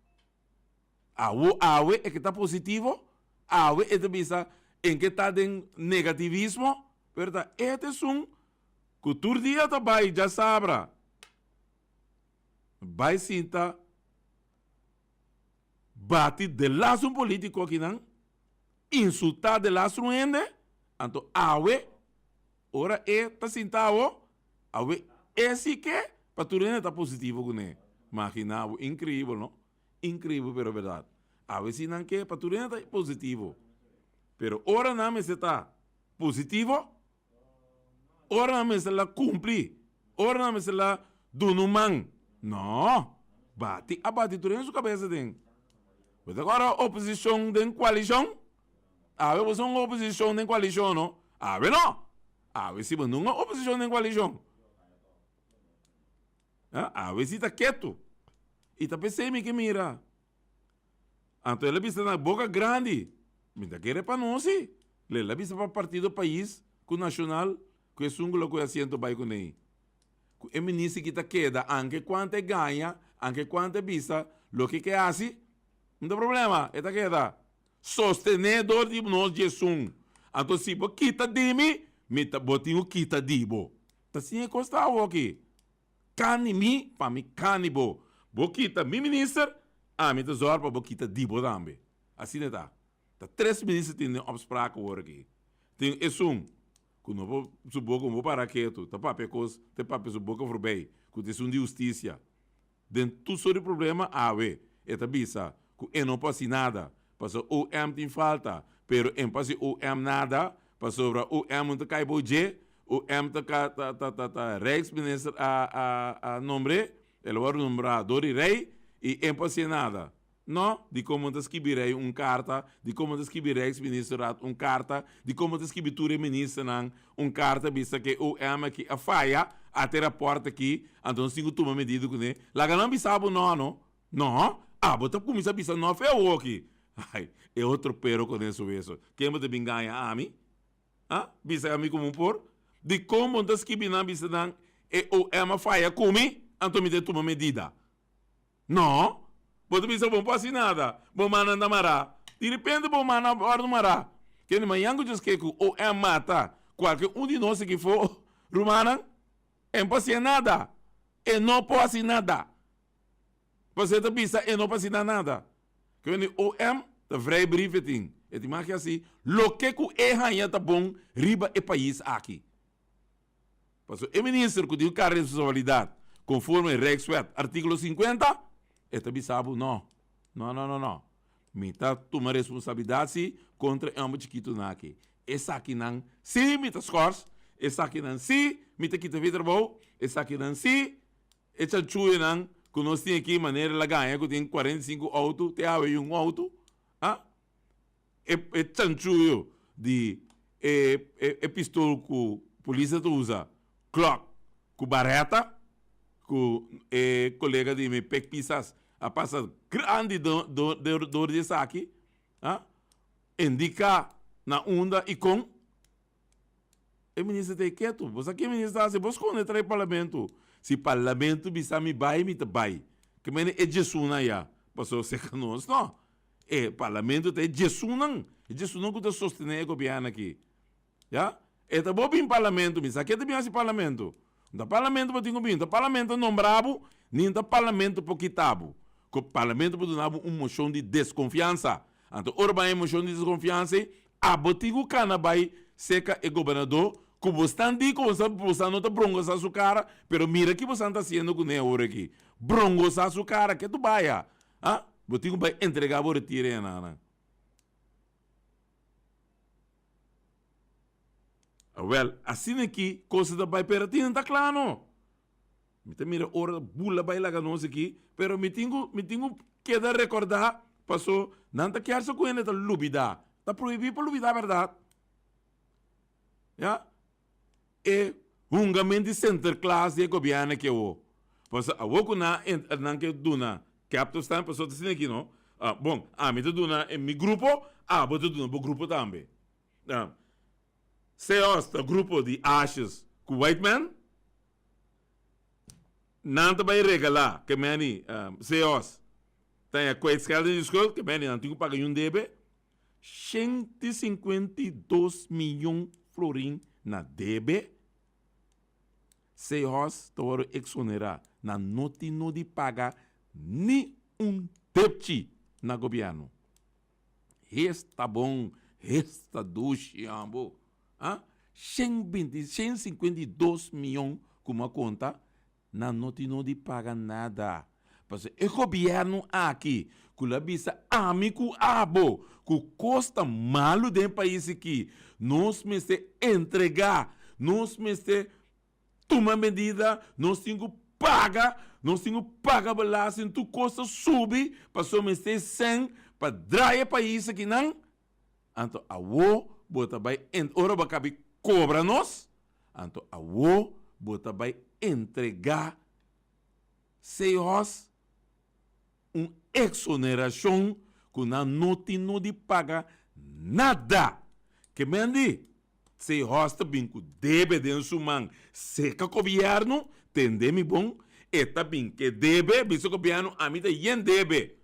Awo awe e ke ta positivo, awe e ta bisa en ke ta den negativismo, pero ta e ta esun ku tur dia ta bai djasabra bai sinta bati delas un politico akinan, insulta delas un hende, anto awe ora e ta sinta awo, awe e si ke pa tur hende ta positivo kuné. Magina bo, increibel no? Increibel pero berdad. Awe si nan ke pa tur hende ta positivo, pero ora nan mester ta positivo, Ora nan mester la cumpli, ora nan mester la duna un man. No, bati a bati tur hende su cabeza den. Bo ta acorda oposicion den coalicion? Awe bo son oposicion den coalicion no? Awe no! Awe si bo no un oposicion den coalicion. Awe si ta ketu. Y ta pesey mi ke mira. Anto el a bisa na boka grandi, Mi ta kere pa nos si. El a bisa pa partido Pais ku Nashonal ku esun ku lo kohe asiento bai kuné. Ku e minister ki ta keda anke kuantu e gaña, anke kuantu e bisa loke ke hasi, no ta problema, e ta keda. Sostené dor di nos djesun. Anto si bo kita di mi, mi ta bo tin ku kita di bo. Ta asina e kos ta awoki. Kani mi pa mi kani bo. Bo kita mi minister, ami ta zòrg pa bo kita di bo tambe. Asina ta. Ta tres minister tin den opspraak awor aki. Tin esun ku no por su boka no por para ketu, ta papia kos, ta papia su boka forbei, ku ta esun di hustisia. Den tur sort di problema awe e ta bisa ku e no por hasi nada pasobra OM tin falta, pero e no por hasi OM nada pasobra OM no ta kai bou dje, OM ta ka ta ta ta ta Rijksminister a a a nombr'é, el a wòrdu nombrá dor di Rei i e no por hasié nada. No, dikon bo ta skibi Rei un karta, dikon bo ta skibi Rijksministerraad un karta, dikon bo ta skibi tur e ministernan un karta bisa ke OM aki a faya, ata e rapòrt aki, anto nos tin ku tuma medida kuné. Laga nan bisa bo no, no. No, abo ta kuminsá bisa no fe awoki. Ai, e otro pero con eso weso. Ken bo ta bin gaña ami? Ha? Bisa ami komo por? Dikon bo no ta skibi nan bisa nan e OM a faya ku mi, anto mi ta tuma medida? No. Bo ta bisa bo no por hasi nada. Bo mannan ta mará. Di repente bo mannan a wòrdu mará. Kende mañan ku djis ke ku OM mata kualke un di nos aki fo, rumannan, e no por hasié nada. E no por hasi nada. Pasobra e ta bisa e no por hasi nada. Kende OM ta vrijbrief e tin. E tin mag hasi loke ku e haña ta bon riba e pais aki. Pasobra e minister ku tin un kar responsabilidat konforme Rijkswet artíkulo 50, e ta bisa bo no, no, no, no, no. Mi ta tuma responsabilidat si kontra e hòmber chikitunan aki. Esakinan si mi ta skòrs, esakinan si mi ta kita fi trabou, esakinan si e chanchuyonan ku nos tin aki manera el a gaña ku tin 45 outo te awe un outo, ah. E e chanchuyo di e e e pistol ku polis ta usa, klòk ku barèta, ku e kolega di mi Pek Pisas a pasa grandi do do dor di esaki, a indiká na unda i kon. E minister ta e ketu. Bo sa ke minister ta hasi? Bo skonde trae parlamento. Si parlamento bisa mi bai, mi ta bai. Ke mene e djesunnan ya. Pasobra serka nos no. E parlamento ta e djesunnan. E djesunnan ku ta sostené e gobièrnu aki. Ya. E ta bo bin parlamento. Mi sa ke ta bin hasi parlamento. No ta parlamento bo tin ku bin. No ta parlamento a nombra bo, ni no ta parlamento por kita bo. Ku parlamento por duna bo un moshon di deskonfiansa. Anto ora bo haña e moshon di deskonfiansa ei, abo tin ku kana bai serka e gobernadó ku bo stan di ku bo stan no ta brongosá su kara, pero mira ki bo stan ta hasiendo kuné awor aki. Brongosá su kara, ke tu baya? Ah, bo tin ku bai entregá bo retiro ei nan. Awel, asina ki kos ta bai, pero tin ta kla no. Mi ta mira ora bula bai laga nos aki, pero mi tin ku mi tin ku keda rekordá paso nan ta kier sa ku hende ta lubidá. Ta prohibí pa lubidá bèrdat. Ya. E hungamen di Sinterklaas di e gobièrnu aki awo. Paso awo ku nan nan ke duna captive stamp paso ta asina aki no. Bon, ami ta duna e mi grupo, abo ta duna bo grupo tambe. Seos ta grupo di Ashes ku White Man. Nan ta bai regalá ke meni Seos ta haña kwijtschelding di schuld, ke meni nan tin ku paga yun debe. 152 miyon florin na debe. Seos ta wòrdu eksonerá. Nan no tin no di paga ni un depchi na gobièrnu. Hes ta bon, hes ta dushi ambo. Ah, 120, 152 miyon ku mi a konta, nan no tin no di paga nada. Pasobra e gobièrnu aki ku lo a bisa ami ku abo ku kos ta malu den e pais aki, nos mester entregá, nos mester Tuma medida, nos tin ku paga, nos tin ku paga belasting, tur kos ta subi, pasobra mester sèn pa draai e pais akinan. Anto awo bo ta bai, ora bo a kabi kobra nos, anto awo bo ta bai entregá Seahorse un eksonerashon ku nan no tin no di paga nada. Ke men di, Seahorse ta bin ku debe den su man seka gobièrnu, tende mi bon, e ta bin ke debe, bisa gobièrnu ami ta yen debe.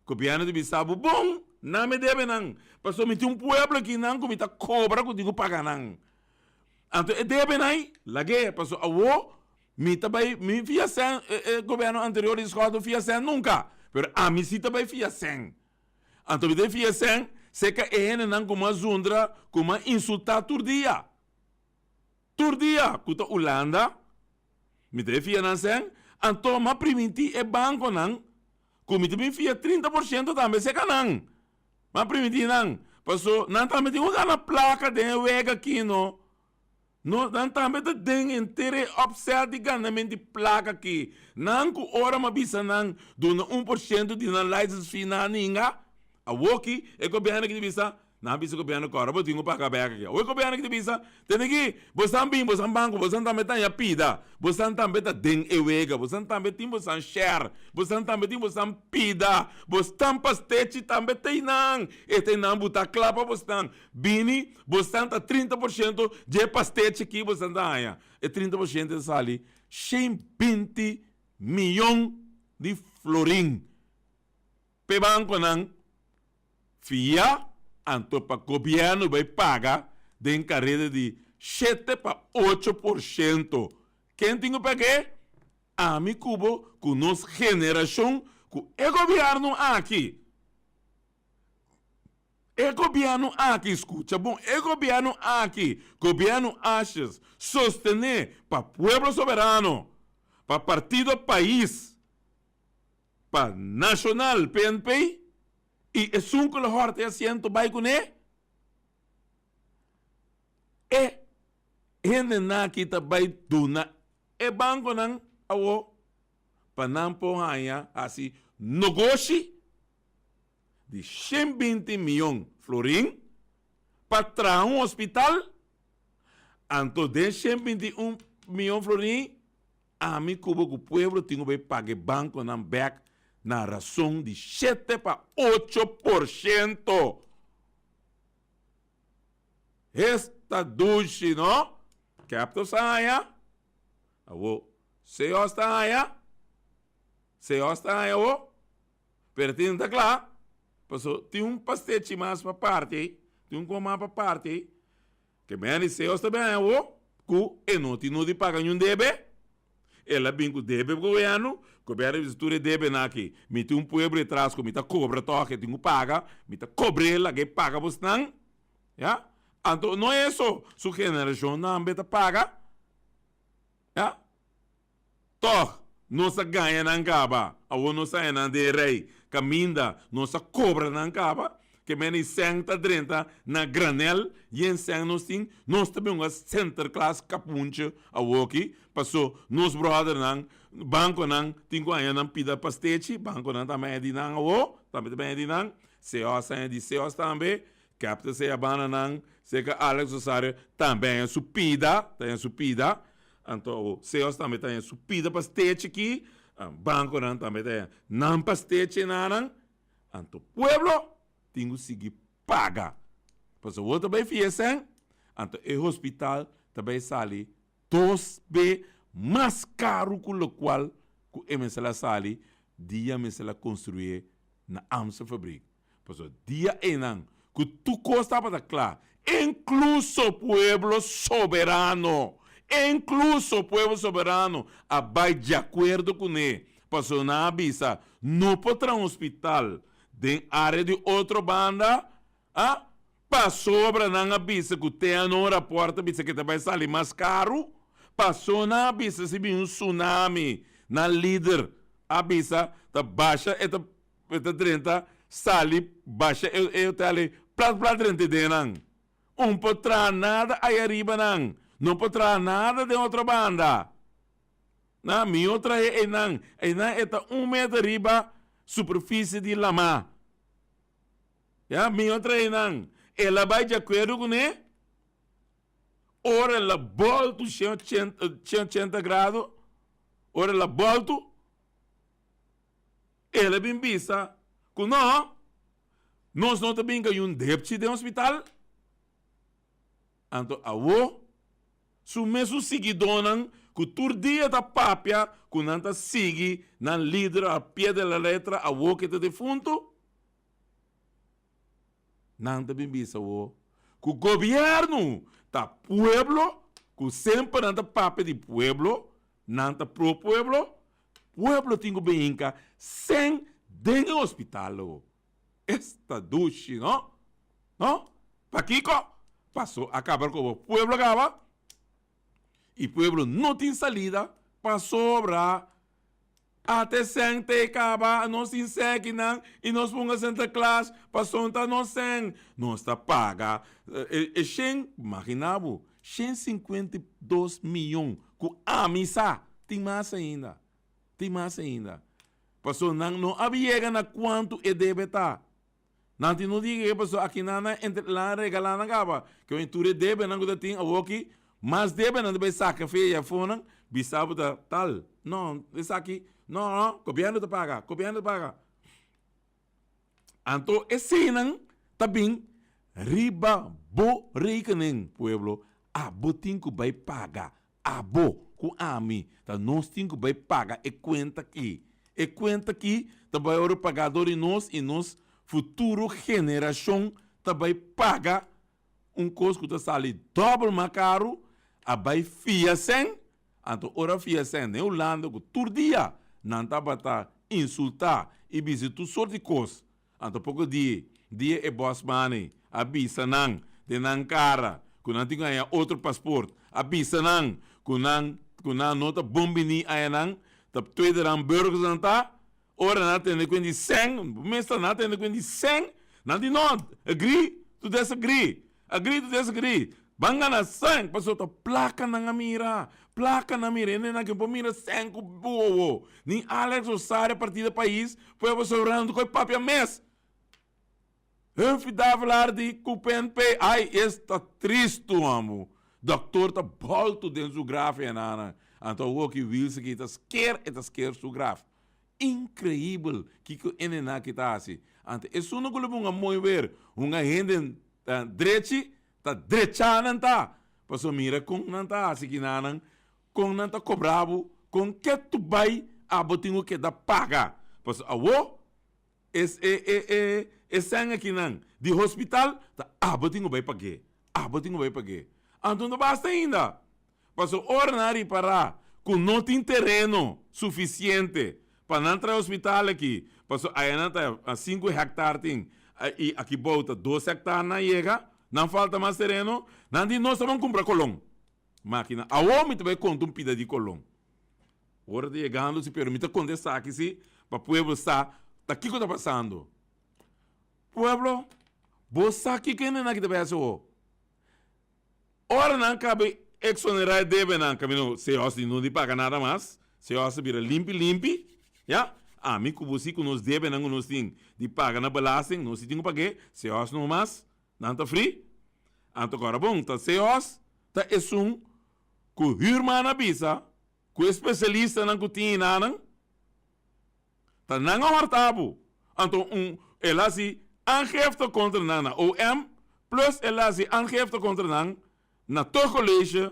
Gobièrnu ta bisa bo bon, nan mi debe nan, pasobra mi tin un pueblo aki nan ku mi ta kobra ku tin ku paga nan. Anto e debe nan ei, lag'é, pasobra awo mi ta bai, mi fia sèn, e gobièrnu anterior di Schotten fia sèn nunka, pero ami si ta bai fia sèn. Anto mi ta bai fia sèn serka e hendenan ku mi a zundra, ku mi a insultá tur dia. Tur dia ku ta Ulanda, mi ta e fia nan sèn, anto m'a primintí e bankonan ku mi ta bin fia 30 por shento tambe seka nan. M'a primintí nan, paso nan tambe tin ku gana plaka den e wega aki no. No, nan tambe ta den henter e opzet di ganament di plaka aki. Nan ku ora m'a bisa nan duna un por shento di nan license fee nan a ninga. Awoki e gobièrnu aki ta bisa, Nan a bisa gobièrnu kòrda bo tin ku paga bèk aki. Awor gobièrnu ki ta bisa, Tende aki, bosan bin, bosan banko, bosan tambe ta haña pida, bosan tambe ta den e wega, bosan tambe tin bosan share, bosan tambe tin bosan pida, bostan pastechi tambe ta einan, e ta einan bo ta kla pa bosnan. Bini, bosan ta 30% dje pastechi aki bosan ta haña. E 30% ta sali 120 miyon di florin p'e bankonan. Fia anto pa gobièrnu bai paga den kareda di shete pa 8%. Ken tin ku pag'é? Ami ku bo, ku nos generashon, ku e gobièrnu aki. E gobièrnu aki, skucha bon, e gobièrnu aki, gobièrnu Asjes, sostené pa Pueblo Soberano, pa Partido Pais, pa Nacional PNP y esun cu lo horta e asiento bay cune, e hendenan aki ta bay duna e banconan awo pa nan por haya haci nogoshi di 120 miyon florin pa traha un hospital, anto den 121 miyon florin Ami ku bo ku pueblo tin ku bai paga e bankonan bèk na rason di shete pa 8%. Esta dushi no? Capital sa haña? Awo Seos ta haña? Seos ta haña awo? Pero tin ta kla, paso tin un pastechi mas pa parti, tin un koma pa parti. Ke men di Seos ta bin haña awo ku e no tin no di paga niun debe. El a bin ku debe gobièrnu. Gobièrnu a bisa tur e debenan aki, mi tin un pueblo etras ku mi ta kobra tòg, e tin ku paga, mi ta kobr'é laga e paga bosnan, ya. Anto no eso, su generashonnan be ta paga, ya. Tòg, nos a gaña nan kaba. Awor nos a haña nan den e rei. Kaminda nos a kobra nan kaba, ke meni sèn ta drenta na granèl, yen sèn nos tin, nos ta bin un Sinterklaas kapunchi awoki, paso nos bròdernan, bankonan tin ku haña nan pida pastechi, bankonan tambe haña di nan awo, tambe ta bin haña di nan, Seos haña di Seos tambe, Captain sea banda nan, serka Alex Rosario tambe haña su pida, ta haña su pida. Anto Seos tambe ta haña su pida pastechi aki, banconan tambe ta haña nan pastechi nanan. Anto pueblo tin cu sigui paga. Pasobra bo ta bay fia esèn, anto e hospital ta bay sali dos be mas caro cu locual cu e mester a sali dia mester a construye na Amstelfabriek. Pasobra dia einan ku tur kos tabata kla, inkluso pueblo soberano, inkluso pueblo soberano a bai di akuerdo kuné, pasobra nan a bisa, no por traha un hospital den área di otro banda, a, pasobra nan a bisa ku te ano rapòrt ta bisa ku e ta bai sali mas karu, pasobra nan a bisa si bin un tsunami, nan lider a bisa ta basha e ta E ta drenta, sali, basha e e hotel ei, plat plat drenta den nan. Un por traha nada aya riba nan. No por traha nada den otro banda. Na, mihó trahe einan. Einan e ta un meter riba superficie di lamá. Ya, mihó trahe einan. El a bai di akuerdo kuné. Ora el a bòltu 180 grado, ora el a bòltu, El a bin bisa ku no, nos no ta bin ka yun depchi den hospital. Anto awo su mesun siguidónan ku tur dia ta papia ku nan ta sigui nan lider al pie de la letra awo ke ta defuntu, Nan ta bin bisa bo ku gobièrnu ta pueblo, ku semper nan ta papia di pueblo, nan ta pro pueblo, pueblo tin ku bin hinka sèn den e hospital lo. Esta dushi no? No? Pakiko? Paso a kaba ku bo pueblo kaba i pueblo no tin salida pasobra Ate sèn te kaba, nos tin sèn kinan i nos punga Sinterklaas pasobra ta nos sèn. Nos ta paga e shen, magina bo, 152 miyon ku ami sa tin mas ainda, tin mas ainda. Pasobra nan no a yega na kuantu e debe ta. Nan tin no diga ke pasobra aki nan a entre nan a regalá nan kaba. Ke wen tur e debenan ku ta tin awoki, mas debenan ta bai saka fe e afonan, bisa bo ta tal. No, esaki, no, no, gobièrnu ta paga, gobièrnu ta paga. Anto eseinan ta bin riba bo rekening, pueblo. Abo tin ku bai paga Abo ku ami ta nos tin ku bai paga e kuenta ki. E kuenta ki ta bai wòrdu pagá dor di nos i nos futuro generashon ta bai paga un kos ku ta sali dòbel mas karu, a bai fia sèn. Anto ora fia sèn den Hulanda ku tur dia nan tabata insultá i bisa tur sort di kos. Anto poko di dia e bòsmannan a bisa nan den nan kara ku nan tin ku haña otro pasport, a bisa nan ku nan ku nan no ta bon bini aya nan ta tweede rang burgers nan ta, ora nan a tende ku e di sèn, mester nan a tende ku e di sèn, nan di no, agree to disagree, agree to disagree, ban gana sèn, pasobra ta plaka nan a mira, plaka nan a mira, hende nan ke por mira sèn ku wowo. Ni Alex Rosario Partido Pais Pueblo Soberano koe papia mes. Humphrey Davelaar di ku PNP ai es ta tristu amo. Doktor ta boltu den su graf e nana. Anto awor ki Wilson ki ta sker e ta sker su graf. Increibel kiko e nena ki ta hasi. Anto esun no ku lo bunga mooi weer hunga hende drechi ta drecha nan ta. Pasobra mira kon nan ta hasi ki nanan Kon nan ta kobra bo? Kon ke tu bai abo tin ku keda paga? Pasobra awo es e e e e sèn akinan di hospital ta abo tin ku bai pag'é, abo tin ku bai pag'é. Anto no basta ainda, pasobra ora nan a ripará ku no tin tereno sufisiente. Pa nan traha hospital aki, paso aya nan ta sinku hectare tin i aki bou ta dos hectare nan yega, nan falta mas tereno, nan di nos ta ban kumpra Colon. Makina, awor mi ta bai konta un pida di Colon. Ora ta yegando si, pero mi ta konta esaki si pa pueblo sa ta kiko ta pasando. Pueblo, bo sa kiko hende nan aki ta bai hasi awor? Ora nan kaba exonerá e debenan, kaminda Seos di no di paga nada mas, Seos a bira limpi limpi, ya. Ami ku bo si ku nos debenan ku nos tin di paga na belasting, nos si tin ku pag'é, Seos no mas, nan ta fri. Anto ku ora bon, ta Seos ta esun ku Huurman a bisa ku e spesialistanan ku tin enanan, Ta nan a horta bo. Anto un el hasi aangifte kontra nan na OM plus el hasi aangifte kontra nan na tuchtcollege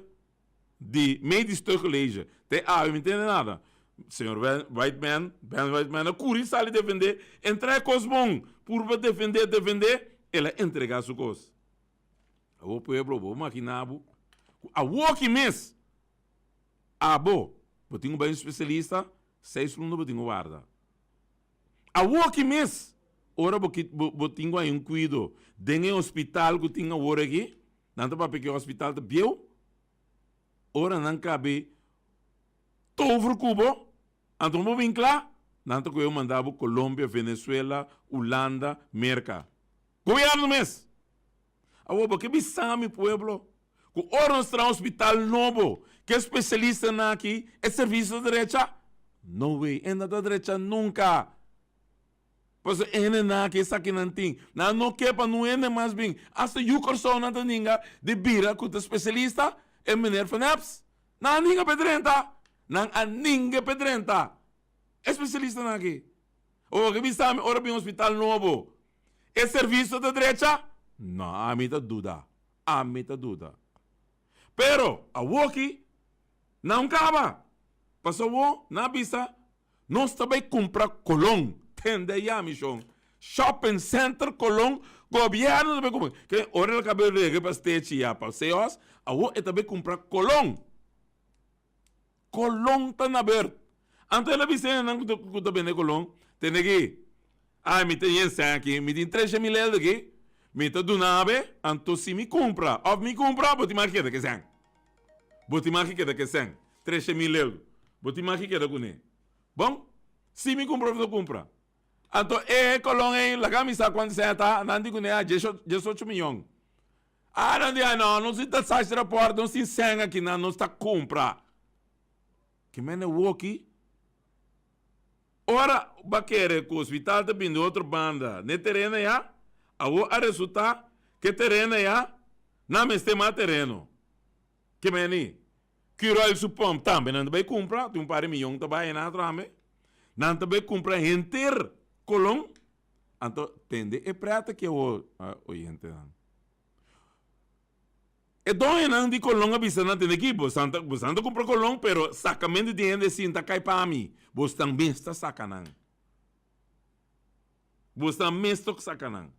di Medisch Tuchtcollege. Te awe mi tende nada. Señor Whiteman, Ben Whiteman a kuri sali defende, entra e kos bon, purba defende, defende, el a entrega su kos. Awor pueblo, bo magina bo ku awoki mes abo bo tin ku bai un spesialista Seis luna bo tin ku warda. Awoki mes, ora bo ki bo tin ku hay un kuido den e hospital ku tin awor aki, nan ta papia ku e hospital ta bieu, ora nan kabe tover ku bo, anto bo bin kla, nan ta kohe manda bo Colombia, Venezuela, Hulanda, Merka. Gobierno mes! Awor bo ke bisa mi pueblo ku ora nos traha un hospital nobo ku e spesialistanan aki e servisio ta drecha? No way, e no ta drecha nunka. Pasobra e hendenan aki esaki nan tin, nan no ke pa nun hende mas bin. Asta yu Kòrsou nan ta ninga di bira ku ta spesialista, e meneer Van Eps. Nan a ninga p'e drenta. Nan a ninga p'e drenta. E spesialistanan aki. Awor bo ke bisa mi ora bin hospital nobo E servicio ta drecha? No, ami ta duda. Ami ta duda. Pero, awoki, nan caba. Pasobra awo, nan a bisa, nos ta bay cumpra Colon. Tende ya, mi shon. Shopping Center Colon, gobierno ta bay cumpra. Ke ora el caba rege pa stechi ya, pa Seos, awo e ta bay cumpra Colon. Colon ta na beurt. Anto el a bisa hendenan ku ta ku ta bende colon, Tende aki, ai mi ta yen sèn aki, mi tin tresha mil eldo aki, mi ta duna be, anto si mi kumpra òf mi kumpra, bo tin mag keda ku e sèn. Bo tin mag keda ku e sèn, tresha mil eldo, bo tin mag keda kuné. Bon, si mi kumpra òf no kumpra. Anto e colon ei, laga mi sa kuantu sèn a ta, nan di kuné a diesocho miyon. Ah, nan di, ah, no, nos tin taxatie rapport, nos tin sèn aki nan, nos ta kumpra. Ke mene woki? Ora bo a kere ku hospital ta bini di otro banda n'e tereno ya, awor a resulta ku e tereno ya nan mester mas tereno. Ke mene? Curoil su pump tambe nan ta bai kumpra, tin un par di miyon ta bai einan tambe. Nan ta bai kumpra henter Colon. Anto tende e prèt aki awor, oyentenan. E doñonan di Colon a bisa nan, Tende aki, bosan ta, bosan ta kumpra Colon, pero sakamento di hende sin ta kai pa mi. Bosnan mes ta saka nan. Bosnan mes ta saka nan.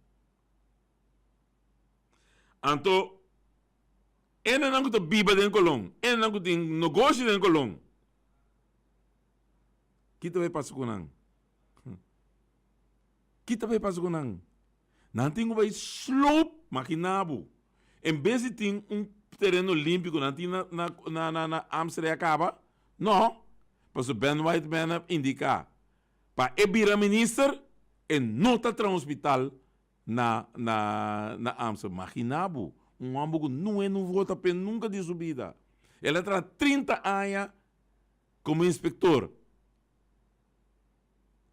Anto, hendenan ku ta biba den Colon, hendenan ku tin nogoshi den Colon, ki ta bai pasa ku nan? Ki ta bai pasa ku nan? Nan tin ku bai sloop, makina bo. En bes di tin un tereno limpi ku nan tin na na na na na Amsterdam ya kaba, no. Pasobra Ben Whiteman a indiká pa e bira minister e no ta traha un hospital na na na Amsterdam. Makina bo, un hòmber ku nue no vota p'e nunka di su bida. El a traha 30 aña komo inspektor.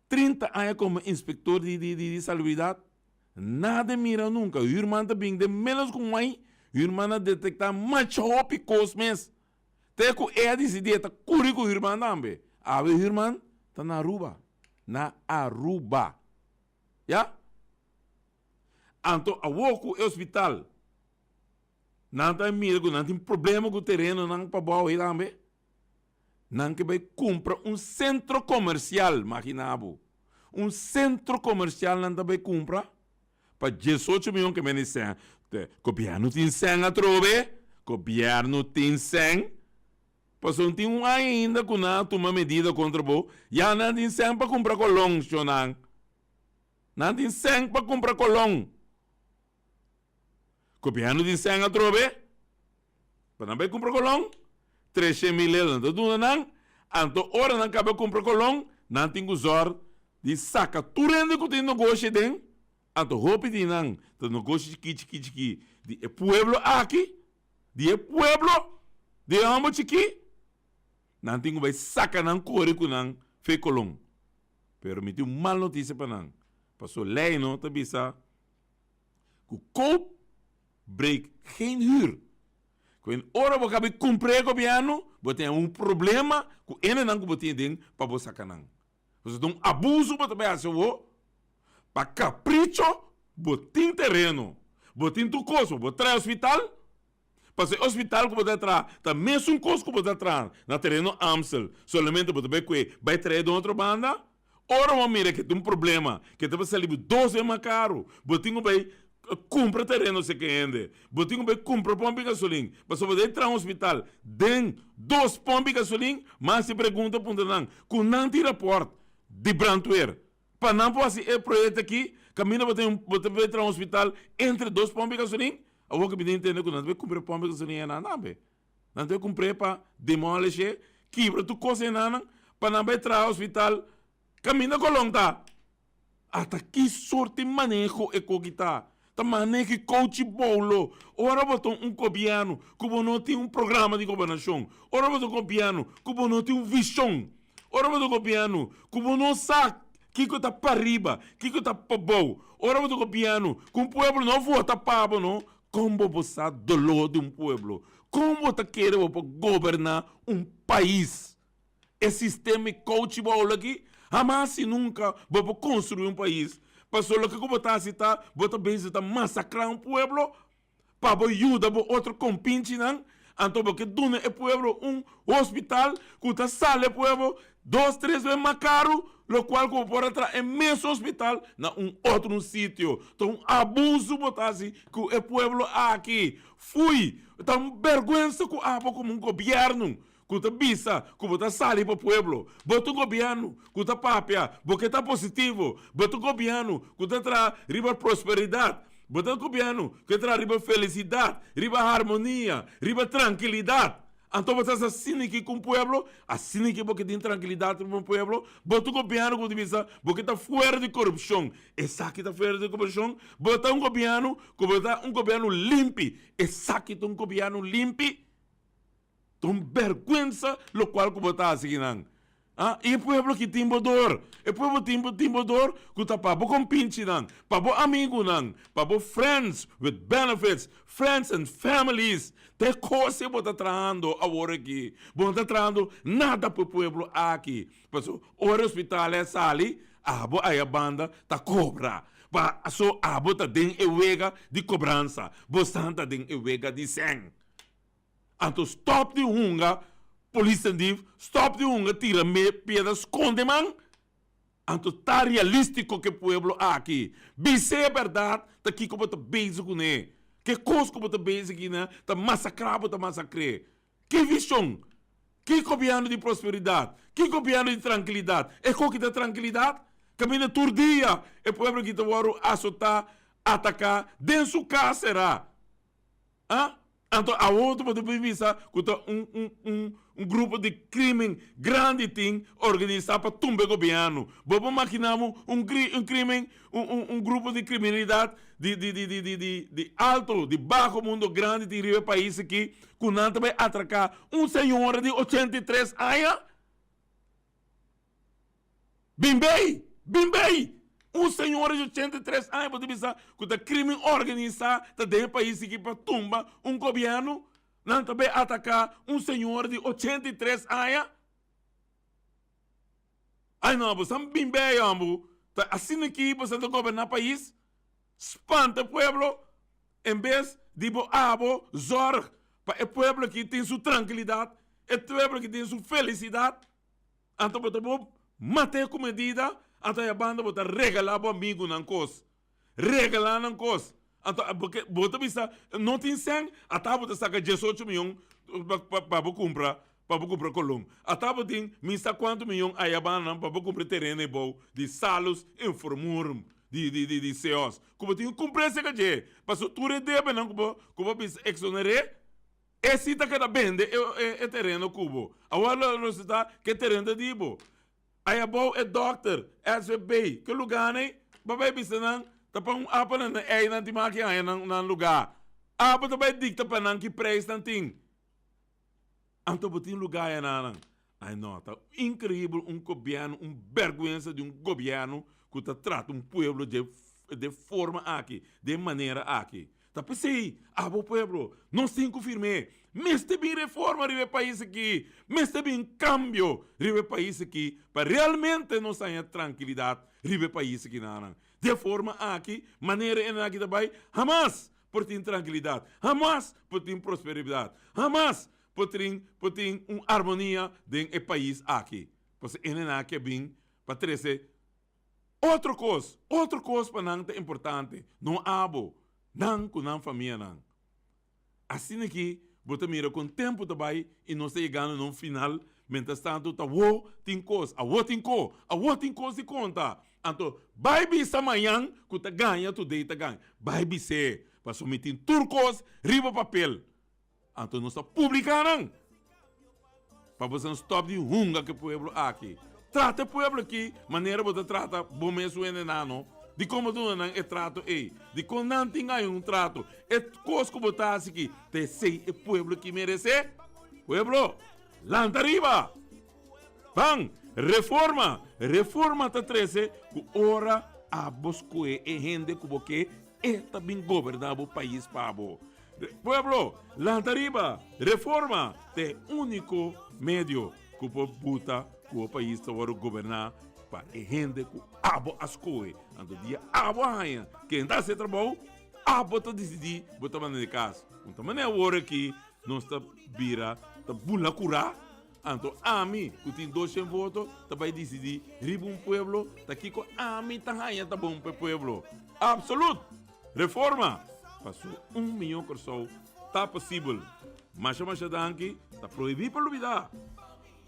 30 aña como inspector di di di salubridad, nada e mira nunca. Huurman ta bin den menos cu un aña, huurman a detecta masha hopi cos mes. Te cu e a dicidi e ta curi cu huurman tambe. Awe huurman ta na Aruba. Na Aruba. Ya? Anto awor cu e hospital, nan ta mira cu nan tin problema cu terenonan pa bou ahi tambe. Nan ke bai kumpra un sentro komersial, magina bo. Un sentro komersial nan ta bai kumpra pa diesocho mion ke meni sèn. Gobièrnu tin sèn atrobe? Gobièrnu tin sèn? Pasobra tin un aña ainda ku nan a tuma medida kontra bo, ya nan tin sèn pa kumpra kolon, shonnan. Nan tin sèn pa kumpra kolon. Gobièrnu tin sèn atrobe pa nan bai kumpra kolon, treshen mil euro nan ta duna nan, anto ora nan kaba kumpra kolon, nan tin ku zòrg di saka tur hende ku tin negoshi aden, anto hopi di nan ta negoshi chikí chikí chikí di e pueblo aki, di e pueblo, di e hòmber chikí, nan tin ku bai saka nan kore ku nan fe kolon. Pero mi tin un mal notisia pa nan, pasobra lei no ta bisa ku koop breek geen huur. Ku en ora bo kabi kumpra e gobièrnu, bo tin un problema ku hendenan ku bo tin aden pa bo saka nan. Pasobra ta un abuso bo ta bai hasi awor, pa kapricho bo tin tereno, bo tin tur kos, bo traha hospital, Pasobra e hospital ku bo ta traha ta mesun kos ku bo ta traha na tereno Amstel, solamente bo ta bai kue bai trae den otro banda. Ora bo mira ke tin un problema ke ta sali bo dos bes mas karu, bo tin ku bai kumpra tereno seke hende, bo tin ku bai kumpra pompi gasolin, pasobra bo ta traha un hospital den dos pompi gasolin, mas si pregunta puntra nan ku nan tin raport di brandweer. Pa nan por hasi e proyekto aki, kaminda bo tin bo ta bai traha un hospital entre dos pompi gasolin, awor ku mi tin intende ku nan ta bai kumpra e pompi gasolin einan tambe. Nan ta bai kumpr'é pa demolish'é, kibra tur kos einanan, pa nan bai traha hospital kaminda Colon ta. Ata ki sorti maneho e koki ta? Ta maneho i kouchi boulo. Ora bo ta un gobièrnu ku bo no tin un programa di gobernashon, ora bo ta un gobièrnu ku bo no tin un vishon, ora bo ta un gobièrnu ku bo no sa kiko ta pariba, kiko ta pabou, ora bo ta un gobièrnu ku un pueblo no vota pa bo no, kon bo por sa doló di un pueblo? Kon bo ta kere bo por goberná un pais? E sistema e kouchi bo aula aki, hamas i nunka bo por konstruí un pais. Pasobra loke ku bo ta hasi ta, bo ta bezig ta masakrá un pueblo pa bo yuda bo otro kompinchinan. Anto bo ke duna e pueblo un hospital ku ta sali e pueblo dos, tres bes mas karu, lokual ku bo por a traha e mes hospital na un otro un sitio. Ta un abuso bo ta hasi ku e pueblo aki. Fui! Ta un bèrgwensa ku abo komo un gobièrnu ku ta bisa ku bo ta sali pa pueblo, bo ta un gobièrnu ku ta papia, bo ke ta positivo, bo ta un gobièrnu ku ta traha riba prosperidat, bo ta un gobièrnu ku ta traha riba felisidat, riba harmonia, riba trankilidat. Anto bo ta hasi asina aki ku un pueblo? Asina aki bo ke tin trankilidat riba un pueblo? Bo ta un gobièrnu ku ta bisa bo ke ta fuera di korupshon, esaki ta fuera di korupshon? Bo ta un gobièrnu ku bo ta un gobièrnu limpi, esaki ta un gobièrnu limpi? Ta un bèrgwensa lokual ku bo ta hasi kinan. Ah, i e pueblo ki tin bo dor? E pueblo tin bo tin bo dor ku ta pa bo kompinchinan, pa bo amigunan, pa bo friends with benefits, friends and families. Ta e kos ei bo ta trahando awor aki. Bo no ta trahando nada pa e pueblo aki. Pasobra ora e hospital a sali, abo aya banda ta kobra. Paso abo ta den e wega di kobransa, bo san ta den e wega di sèn. Anto stop di hunga polis en dief, stop di hunga tira me piedra sconde man. Anto ta realistico ke pueblo aki. Bis'e e berdad ta kiko bo ta bezig cune. Ke cos cu bo ta bezig kina ta masacra bo ta masacre. Ki vision? Ki gobierno di prosperidad? Ki gobierno di trankilidad? E koki ta trankilidad? Caminda tur dia e pueblo aki ta worde azota, ataca den su cas sera. Ah? Anto awor bo ta por bisa ku ta un un un un grupo di krimen grandi tin organisá pa tumba e gobièrnu. Bo por maginá bo un kri un krimen un un un grupo di kriminalidat di di di di di di di alto di baho mundo grandi tin riba e pais aki ku nan ta bai atraká un señora di 83 aña? Bin bay! Bin bay! Un señora di 83 aña bo ta bisa cu ta crimen organisa ta den e pais aki pa tumba un gobierno? Nan ta bay ataca un señora di 83 aña? Ay no, bo san bin bay hombo. Ta asina aki bo sa ta goberna pais? Spanta e pueblo en bes di bo abo zorg pa e pueblo aki tin su trankilidad, e pueblo aki tin su felicidad. Anto bo ta bo mat'é ku medida, anto aya banda bo ta regalá bo amigunan kos. Regalá nan kos. Anto bo ke bo ta bisa no tin sèn, ata bo ta saka diesocho mion pa pa bo kumpra. pa bo kumpra Colon. Ata bo tin mi sa kuantu miyon aya bananan pa bo kumpra e tereno ebou di Salus Informorum di di di di Seos. Ku bo tin ku kumpra esei ka dje. Paso tur e debenan ku bo ku bo bisa eksoner'é, e si ta keda bende e e e tereno ku bo. Awor lo resulta ku e tereno ta di bo. Aya bou e dokter, SVB, ke luga nei, bo bai bisa nan ta pa un apa nan na ei nan tin maki haña nan nan luga. Abo ta bai dikta pa nan ki preis nan tin. Anto bo tin luga aya nan. Ai no, ta inkreibel un gobièrnu, un bèrgwensa di un gobièrnu ku ta trata un pueblo dje de forma aki, den manera aki. Ta p'esei, abo pueblo, nos tin ku firm'é. Mester bin reforma riba e pais aki. Mester bin kambio riba e pais aki pa realmente nos haña trankilidat riba e pais aki nan. Di e forma aki, manera e nan aki ta bai, hamas por tin trankilidat, hamas por tin prosperidat, hamas por tin por tin un armonia den e pais aki. Pasobra e nan aki a bin pa trese Otro kos, otro kos pa nan ta importante, no abo, nan ku nan famianan. Asina ki bo ta mira kon tempu ta bai i nos ta yegando na un final, mientras tanto ta awo tin kos, awo tin ko, awo tin kos di konta. Anto bai bisa mañan ku ta gaña today ta gaña. Bai bis'é, pasobra mi tin tur kos riba papel. Anto nos ta publica nan pa boso stop di hunga cu e pueblo aki. Trata e pueblo aki manera bo ta trata bo mes wendenano. Dicon bo duna nan e trato ey? Dicon nan tin ay un trato? E cos cu bo ta haci aki ta esey e pueblo aki merece? Pueblo, lanta riba! Ban, reforma! Reforma ta trece cu ora abo scohe e hende cu bo ke, e ta bin goberna bo pais pa bo. Pueblo, lanta riba! Reforma ta e úniko medio ku por buta ku bo pais ta wòrdu goberná pa e hende ku abo a skohe. Anto dia abo a haña ken ta hasi e trabou, abo ta disidí bo ta manda di kas. Un ta manera awor aki nos ta bira ta bula kurá, anto ami ku tin doshen voto ta bai disidí riba un pueblo ta kiko ami ta haña ta bon pa e pueblo. Absolut! Reforma! Paso un miyon Kòrsou ta posibel. Masha masha danki, ta prohibí pa lubidá.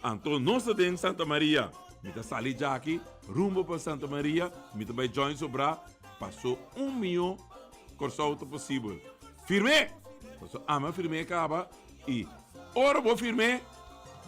Anto nos ta den Santa Maria. Mi ta sali djaki rumbo pa Santa Maria, mi ta bai join sobrá. Paso un miyon Kòrsou ta posibel. Firm'é! Paso ami a firm'é kaba i ora bo firm'é,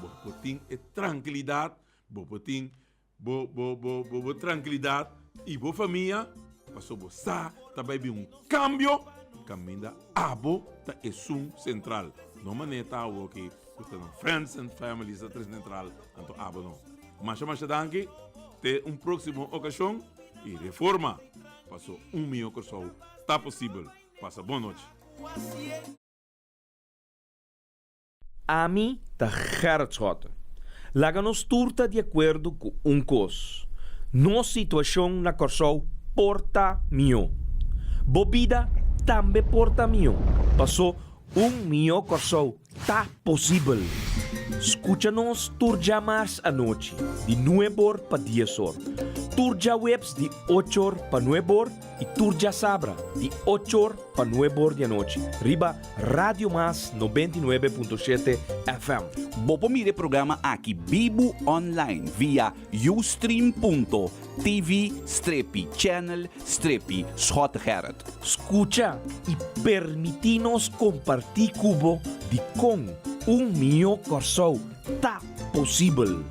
bo por tin e trankilidat, bo por tin Bo bo bo bo bo trankilidat i bo famia, paso bo sa ta bai bin un kambio kaminda abo ta esun sentral. No manera ta awoki ku ta nan friends and families ta tres sentral, anto abo no. Masha masha danki, te un próksimo okashon i reforma paso un mihó Kòrsou ta posibel. Pasa bon nochi. Ami ta Gerrit Schotte. Laga nos tur ta di akuerdo ku un kos, nos situashon na Kòrsou por ta mihó. Bo bida tambe por ta mihó, pasó un mihó Kòrsou ta posibel. Skucha nos tur djamars anochi di nueb'or pa dies'or, tur djaweps di och'or pa nueb'or i tur djasabra di och'or pa nueb'or di anochi riba Radio Mas 99.7 FM. Bo por mira e programa aki bibu online via ustream.tv strepi channel strepi Schottegerrit. Skucha i permití nos kompartí ku bo dikon un mihó Kòrsou ta posibel.